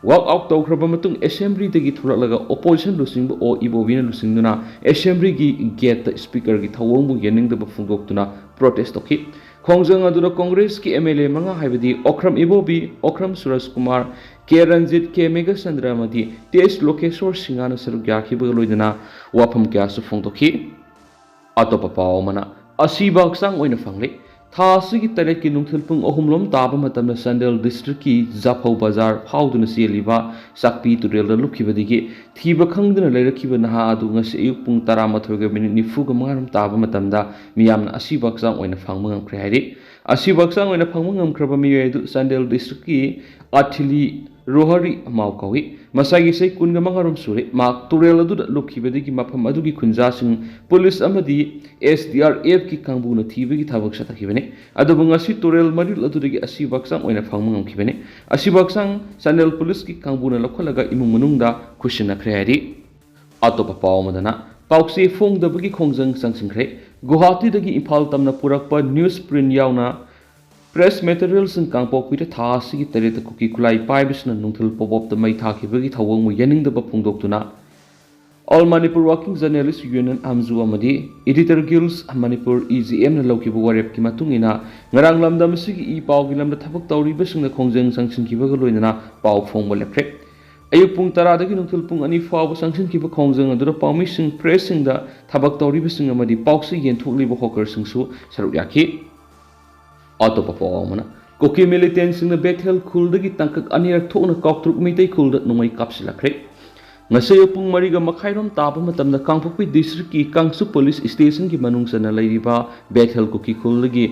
ꯋꯥꯛ ꯑꯥꯎꯠ ꯇꯧꯈ꯭ꯔꯕ ꯃꯇꯨꯡ ꯑꯦꯁꯦꯝꯕ꯭ꯂꯤꯗꯒꯤ ꯊꯣꯛꯂꯛꯂꯒ ꯑꯣꯄꯣꯖꯤꯁꯟ ꯂꯨꯆꯤꯡꯕ ꯑꯣ ꯏꯕꯣꯕꯤꯅ ꯂꯨꯆꯤꯡꯗꯨꯅ ꯑꯦꯁꯦꯝꯕ꯭ꯂꯤꯒꯤ ꯒꯦꯠꯇ ꯁ꯭ꯄꯤꯀꯔꯒꯤ ꯊꯧꯑꯣꯡꯕꯨ ꯌꯥꯅꯤꯡꯗꯕ ꯐꯣꯡꯗꯣꯛꯇꯨꯅ ꯄ꯭ꯔꯣꯇꯦꯁ ꯇꯧꯈꯤ꯫ ꯈꯣꯡꯖꯪ ꯑꯗꯨꯗ ꯀꯣꯡꯒ꯭ꯔꯦꯁꯀꯤ ꯑꯦꯝ ꯑꯦꯜ ꯑꯦ ꯃꯉꯥ ꯍꯥꯏꯕꯗꯤ ꯑꯣꯈ꯭ꯔꯝ ꯏꯕꯣꯕꯤ, ꯑꯣꯈ꯭ꯔꯝ ꯁꯨꯔꯖ ꯀꯨꯃꯥꯔ, ꯀꯦ ꯔꯟꯖꯤꯠ, ꯀꯦ ꯃꯦꯘꯆꯟꯗ꯭ꯔ ꯑꯃꯗꯤ ꯇꯦꯖ ꯂꯣꯀꯦꯁꯣꯔ ꯁꯤꯡꯍꯅ ꯁꯔꯨꯛ ꯌꯥꯈꯤꯕꯒ ꯂꯣꯏꯅꯅ ꯋꯥꯐꯝ ꯀꯌꯥꯁꯨ ꯐꯣꯡꯗꯣꯛꯈꯤ꯫ ꯑꯇꯣꯞꯄ ꯄꯥꯎ ꯑꯃꯅ, ꯑꯁꯤꯕ ꯍꯛꯆꯥꯡ ꯑꯣꯏꯅ ꯐꯪꯂꯦ꯫ ꯊꯥ ꯑꯁꯤꯒꯤ ꯇꯔꯦꯠꯀꯤ ꯅꯨꯡꯊꯤꯜ ꯄꯨꯡ ꯑꯍꯨꯝ ꯂꯣꯝ ꯇꯥꯕ ꯃꯇꯝꯗ ꯆꯥꯟꯗꯦꯜ ꯗꯤꯁꯇ꯭ꯔꯤꯛꯀꯤ ꯖꯥꯐꯧ ꯕꯖꯥꯔ ꯐꯥꯎꯗꯨꯅ ꯆꯦꯜꯂꯤꯕ ꯆꯥꯛꯄꯤ ꯇꯨꯔꯦꯜꯗ ꯂꯨꯞꯈꯤꯕꯗꯒꯤ ꯊꯤꯕ ꯈꯪꯗꯅ ꯂꯩꯔꯛꯈꯤꯕ ꯅꯍꯥ ꯑꯗꯨ ꯉꯁꯤ ꯑꯌꯨꯛ ꯄꯨꯡ ꯇꯔꯥꯃꯥꯊꯣꯏꯒ ꯃꯤꯅꯤꯠ ꯅꯤꯐꯨꯒ ꯃꯉꯥ ꯔꯣꯝ ꯇꯥꯕ ꯃꯇꯝꯗ ꯃꯤꯌꯥꯝꯅ ꯑꯁꯤꯕ ꯍꯛꯆꯥꯡ ꯑꯣꯏꯅ ꯐꯪꯕ ꯉꯝꯈ꯭ꯔꯦ ꯍꯥꯏꯔꯤ꯫ ꯑꯁꯤꯕ ꯍꯛꯆꯥꯡ ꯑꯣꯏꯅ ꯐꯪꯕ ꯉꯝꯈ꯭ꯔꯕ ꯃꯤꯑꯣꯏ ꯑꯗꯨ ꯆꯥꯟꯗꯦꯜ ꯗꯤꯁꯇ꯭ꯔꯤꯛꯀꯤ ꯑꯊꯤꯂꯤ ꯔꯣꯍꯔꯤ ꯃꯥꯎ ꯀꯧꯏ꯫ ꯃꯁꯥꯒꯤ ꯆꯍꯤ ꯀꯨꯟꯒ ꯃꯉꯥ ꯔꯣꯝ ꯁꯨꯔꯦ꯫ ꯃꯍꯥꯛ ꯇꯨꯔꯦꯜ ꯑꯗꯨꯗ ꯂꯨꯞꯈꯤꯕꯗꯒꯤ ꯃꯐꯝ ꯑꯗꯨꯒꯤ ꯈꯨꯟꯖꯥꯁꯤꯡ, ꯄꯨꯂꯤꯁ ꯑꯃꯗꯤ ꯑꯦꯁ ꯗꯤ ꯑꯥꯔ ꯑꯦꯐꯀꯤ ꯀꯥꯡꯕꯨꯅ ꯊꯤꯕꯒꯤ ꯊꯕꯛ ꯆꯠꯊꯈꯤꯕꯅꯤ꯫ ꯑꯗꯨꯕꯨ ꯉꯁꯤ ꯇꯨꯔꯦꯜ ꯃꯔꯤꯜ ꯑꯗꯨꯗꯒꯤ ꯑꯁꯤꯕ ꯍꯛꯆꯥꯡ ꯑꯣꯏꯅ ꯐꯪꯕ ꯉꯝꯈꯤꯕꯅꯤ꯫ ꯑꯁꯤꯕ ꯍꯛꯆꯥꯡ ꯆꯥꯟꯗꯦꯜ ꯄꯨꯂꯤꯁꯀꯤ ꯀꯥꯡꯕꯨꯅ ꯂꯧꯈꯠꯂꯒ ꯏꯃꯨꯡ ꯃꯅꯨꯡꯗ ꯈꯨꯠꯁꯤꯟꯅꯈ꯭ꯔꯦ ꯍꯥꯏꯔꯤ꯫ ꯑꯇꯣꯞꯄ ꯄꯥꯎ ꯑꯃꯗꯅ, ꯄꯥꯎꯆꯦ ꯐꯣꯡꯗꯕꯒꯤ ꯈꯣꯡꯖꯪ ꯆꯪꯁꯤꯟꯈ꯭ꯔꯦ꯫ ꯒꯨꯋꯥꯍꯥꯇꯤꯗꯒꯤ ꯏꯝꯐꯥꯜ ꯇꯝꯅ ꯄꯨꯔꯛꯄ ꯅ꯭ꯌꯨꯁ ꯄ꯭ꯔꯤꯟ ꯌꯥꯎꯅ ꯄ꯭ꯔꯦꯁ ꯃꯦꯇꯔꯤꯌꯦꯜꯁꯤꯡ ꯀꯥꯡꯄꯣꯛꯄꯤꯗ ꯊꯥ ꯑꯁꯤꯒꯤ ꯇꯔꯦꯠꯇ ꯀꯨꯀꯤ ꯈꯨꯠꯂꯥꯏ ꯄꯥꯏꯕꯁꯤꯡꯅ ꯅꯨꯡꯊꯤꯜ ꯄꯣꯞ ꯑꯞꯇ ꯃꯩ ꯊꯥꯈꯤꯕꯒꯤ ꯊꯧꯑꯣꯡꯕꯨ ꯌꯥꯅꯤꯡꯗꯕ ꯐꯣꯡꯗꯣꯛꯇꯨꯅ All Manipur Working Journalist Union, ꯑꯥꯝꯖꯨ, ꯑꯃꯗꯤ Editor Guild Manipur, E G ꯑꯦꯝꯅ ꯂꯧꯈꯤꯕ ꯋꯥꯔꯦꯞꯀꯤ ꯃꯇꯨꯡ ꯏꯟꯅ, ꯉꯔꯥꯡ ꯂꯝꯗꯝ ꯑꯁꯤꯒꯤ ꯏ ꯄꯥꯎꯒꯤ ꯂꯝꯗ ꯊꯕꯛ ꯇꯧꯔꯤꯕꯁꯤꯡꯅ ꯈꯣꯡꯖꯪ ꯆꯪꯁꯤꯟꯈꯤꯕꯒ ꯂꯣꯏꯅꯅ ꯄꯥꯎ ꯐꯣꯡꯕ ꯂꯦꯞꯈ꯭ꯔꯦ꯫ ꯑꯌꯨꯛ ꯄꯨꯡ ꯇꯔꯥꯗꯒꯤ ꯅꯨꯡꯊꯤꯜ ꯄꯨꯡ ꯑꯅꯤ ꯐꯥꯎꯕ ꯆꯪꯁꯤꯟꯈꯤꯕ ꯈꯣꯡꯖꯪ ꯑꯗꯨꯗ ꯄꯥꯎꯃꯤꯁꯤꯡ, ꯄ꯭ꯔꯦꯁꯁꯤꯡꯗ ꯊꯕꯛ ꯇꯧꯔꯤꯕꯁꯤꯡ ꯑꯃꯗꯤ ꯄꯥꯎꯆꯦ ꯌꯦꯟꯊꯣꯛꯂꯤꯕ ꯍꯣꯀꯔꯁꯤꯡꯁꯨ ꯁꯔꯨꯛ ꯌꯥꯈꯤ꯫ ꯑꯇꯣꯞꯄ ꯄꯥꯎ ꯑꯃꯅ, ꯀꯨꯀꯤ ꯃꯤꯂꯤꯇꯦꯟꯁꯤꯡꯅ ꯕꯦꯊꯦꯜ ꯈꯨꯜꯗꯒꯤ ꯇꯥꯡꯀꯛ ꯑꯅꯤꯔꯛ ꯊꯣꯛꯅ ꯀꯥꯎꯇ꯭ꯔꯨꯛ ꯃꯤꯇꯩ ꯈꯨꯜꯗ ꯅꯣꯡꯃꯩ ꯀꯥꯞꯁꯤꯜꯂꯛꯈ꯭ꯔꯦ꯫ ꯉꯁꯤ ꯑꯌꯨꯛ ꯄꯨꯡ ꯃꯔꯤꯒ ꯃꯈꯥꯏꯔꯣꯝ ꯇꯥꯕ ꯃꯇꯝꯗ ꯀꯥꯡꯄꯣꯛꯄꯤ ꯗꯤꯁꯇ꯭ꯔꯤꯛꯀꯤ ꯀꯥꯡꯁꯨ ꯄꯨꯂꯤꯁ ꯁ꯭ꯇꯦꯁꯟꯒꯤ ꯃꯅꯨꯡ ꯆꯟꯅ ꯂꯩꯔꯤꯕ ꯕꯦꯊꯦꯜ ꯀꯨꯀꯤ ꯈꯨꯜꯗꯒꯤ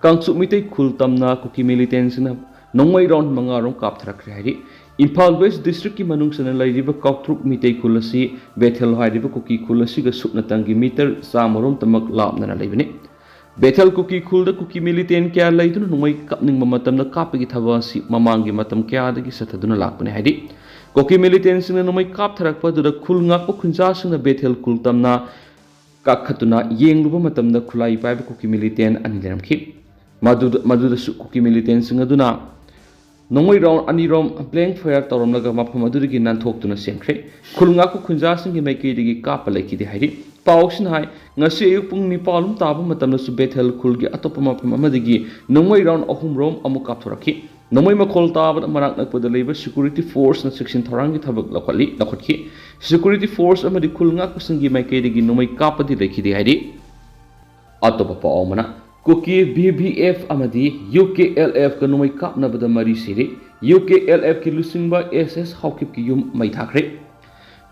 ꯀꯥꯡꯁꯨ ꯃꯤꯇꯩ ꯈꯨꯜ ꯇꯝꯅ ꯀꯨꯀꯤ ꯃꯤꯂꯤꯇꯦꯟꯁꯤꯡꯅ ꯅꯣꯡꯃꯩ ꯔꯥꯎꯟ ꯃꯉꯥꯔꯣꯝ ꯀꯥꯞꯊꯔꯛꯈ꯭ꯔꯦ ꯍꯥꯏꯔꯤ꯫ ꯏꯝꯐꯥꯜ ꯋꯦꯁ ꯗꯤꯁꯇ꯭ꯔꯤꯛꯀꯤ ꯃꯅꯨꯡ ꯆꯟꯅ ꯂꯩꯔꯤꯕ ꯀꯥꯎꯇ꯭ꯔꯨꯛ ꯃꯤꯇꯩ ꯈꯨꯜ ꯑꯁꯤ ꯕꯦꯊꯦꯜ ꯍꯥꯏꯔꯤꯕ ꯀꯨꯀꯤ ꯈꯨꯜ ꯑꯁꯤꯒ ꯁꯨꯞꯅꯇꯪꯒꯤ ꯃꯤꯇꯔ ꯆꯥꯝꯃꯔꯣꯝꯇꯃꯛ ꯂꯥꯞꯅꯅ ꯂꯩꯕꯅꯤ꯫ ꯕꯦꯊꯦꯜ ꯀꯨꯀꯤ ꯈꯨꯜꯗ ꯀꯨꯀꯤ ꯃꯤꯂꯤꯇꯦꯟ ꯀꯌꯥ ꯂꯩꯗꯨꯅ ꯅꯣꯡꯃꯩ ꯀꯥꯞꯅꯤꯡꯕ ꯃꯇꯝꯗ ꯀꯥꯞꯄꯒꯤ ꯊꯕꯛ ꯑꯁꯤ ꯃꯃꯥꯡꯒꯤ ꯃꯇꯝ ꯀꯌꯥꯗꯒꯤ ꯆꯠꯊꯗꯨꯅ ꯂꯥꯛꯄꯅꯤ ꯍꯥꯏꯔꯤ꯫ ꯀꯨꯀꯤ ꯃꯤꯂꯤꯇꯦꯟꯁꯤꯡꯅ ꯅꯣꯡꯃꯩ ꯀꯥꯞꯊꯔꯛꯄ ꯑꯗꯨꯗ ꯈꯨꯜ ꯉꯥꯛꯄ ꯈꯨꯟꯖꯥꯁꯤꯡꯅ ꯕꯦꯊꯦꯜ ꯈꯨꯜ ꯇꯝꯅ ꯀꯥꯈꯠꯇꯨꯅ ꯌꯦꯡꯂꯨꯕ ꯃꯇꯝꯗ ꯈꯨꯠꯂꯥꯏ ꯄꯥꯏꯕ ꯀꯨꯀꯤ ꯃꯤꯂꯤꯇꯦꯟ ꯑꯅꯤ ꯂꯩꯔꯝꯈꯤ꯫ ꯃꯗꯨꯗ, ꯃꯗꯨꯗꯁꯨ ꯀꯨꯀꯤ ꯃꯤꯂꯤꯇꯦꯟꯁꯤꯡ ꯑꯗꯨꯅ ꯅꯣꯡꯃꯩ ꯔꯥꯎꯟ ꯑꯅꯤꯔꯣꯝ ꯕ꯭ꯂꯦꯡ ꯐꯥꯌꯔ ꯇꯧꯔꯝꯂꯒ ꯃꯐꯝ ꯑꯗꯨꯗꯒꯤ ꯅꯥꯟꯊꯣꯛꯇꯨꯅ ꯆꯦꯟꯈ꯭ꯔꯦ꯫ ꯈꯨꯜ ꯉꯥꯛꯄ ꯈꯨꯟꯖꯥꯁꯤꯡꯒꯤ ꯃꯥꯏꯀꯩꯗꯒꯤ ꯀꯥꯞꯄ ꯂꯩꯈꯤꯗꯦ ꯍꯥꯏꯔꯤ꯫ ꯄꯥꯎꯁꯤꯅ ꯍꯥꯏ, ꯉꯁꯤ ꯑꯌꯨꯛ ꯄꯨꯡ ꯅꯤꯄꯥꯜ ꯂꯣꯝ ꯇꯥꯕ ꯃꯇꯝꯗꯁꯨ ꯕꯦꯊꯦꯜ ꯈꯨꯜꯒꯤ ꯑꯇꯣꯞꯄ ꯃꯐꯝ ꯑꯃꯗꯒꯤ ꯅꯣꯡꯃꯩ ꯔꯥꯎꯟ ꯑꯍꯨꯝꯔꯣꯝ ꯑꯃꯨꯛ ꯀꯥꯞꯊꯣꯔꯛꯈꯤ꯫ ꯅꯣꯡꯃꯩ ꯃꯈꯣꯜ ꯇꯥꯕꯗ ꯃꯅꯥꯛ ꯅꯛꯄꯗ ꯂꯩꯕ ꯁꯦꯀ꯭ꯌꯨꯔꯤꯇꯤ ꯐꯣꯔꯁꯅ ꯆꯦꯛꯁꯤꯟ ꯊꯧꯔꯥꯡꯒꯤ ꯊꯕꯛ ꯂꯧꯈꯠꯂꯤ, ꯂꯧꯈꯠꯈꯤ꯫ ꯁꯦꯀ꯭ꯌꯨꯔꯤꯇꯤ ꯐꯣꯔꯁ ꯑꯃꯗꯤ ꯈꯨꯜ ꯉꯥꯛꯄꯁꯤꯡꯒꯤ ꯃꯥꯏꯀꯩꯗꯒꯤ ꯅꯣꯡꯃꯩ ꯀꯥꯞꯄꯗꯤ ꯂꯩꯈꯤꯗꯦ ꯍꯥꯏꯔꯤ꯫ ꯑꯇꯣꯞꯄ ꯄꯥꯎ ꯑꯃꯅ, ꯀꯨꯀꯤ ꯚꯤ ꯚꯤ ꯑꯦꯐ ꯑꯃꯗꯤ ꯌꯨ ꯀꯦ ꯑꯦꯜ ꯑꯦꯐꯀ ꯅꯣꯡꯃꯩ ꯀꯥꯞꯅꯕꯗ ꯃꯔꯤ ꯁꯤꯔꯦ꯫ ꯌꯨ ꯀꯦ ꯑꯦꯜ ꯑꯦꯐꯀꯤ ꯂꯨꯆꯤꯡꯕ ꯑꯦꯁ ꯑꯦꯁ ꯍꯥꯎꯀꯤꯞꯀꯤ ꯌꯨꯝ ꯃꯩ ꯊꯥꯈ꯭ꯔꯦ꯫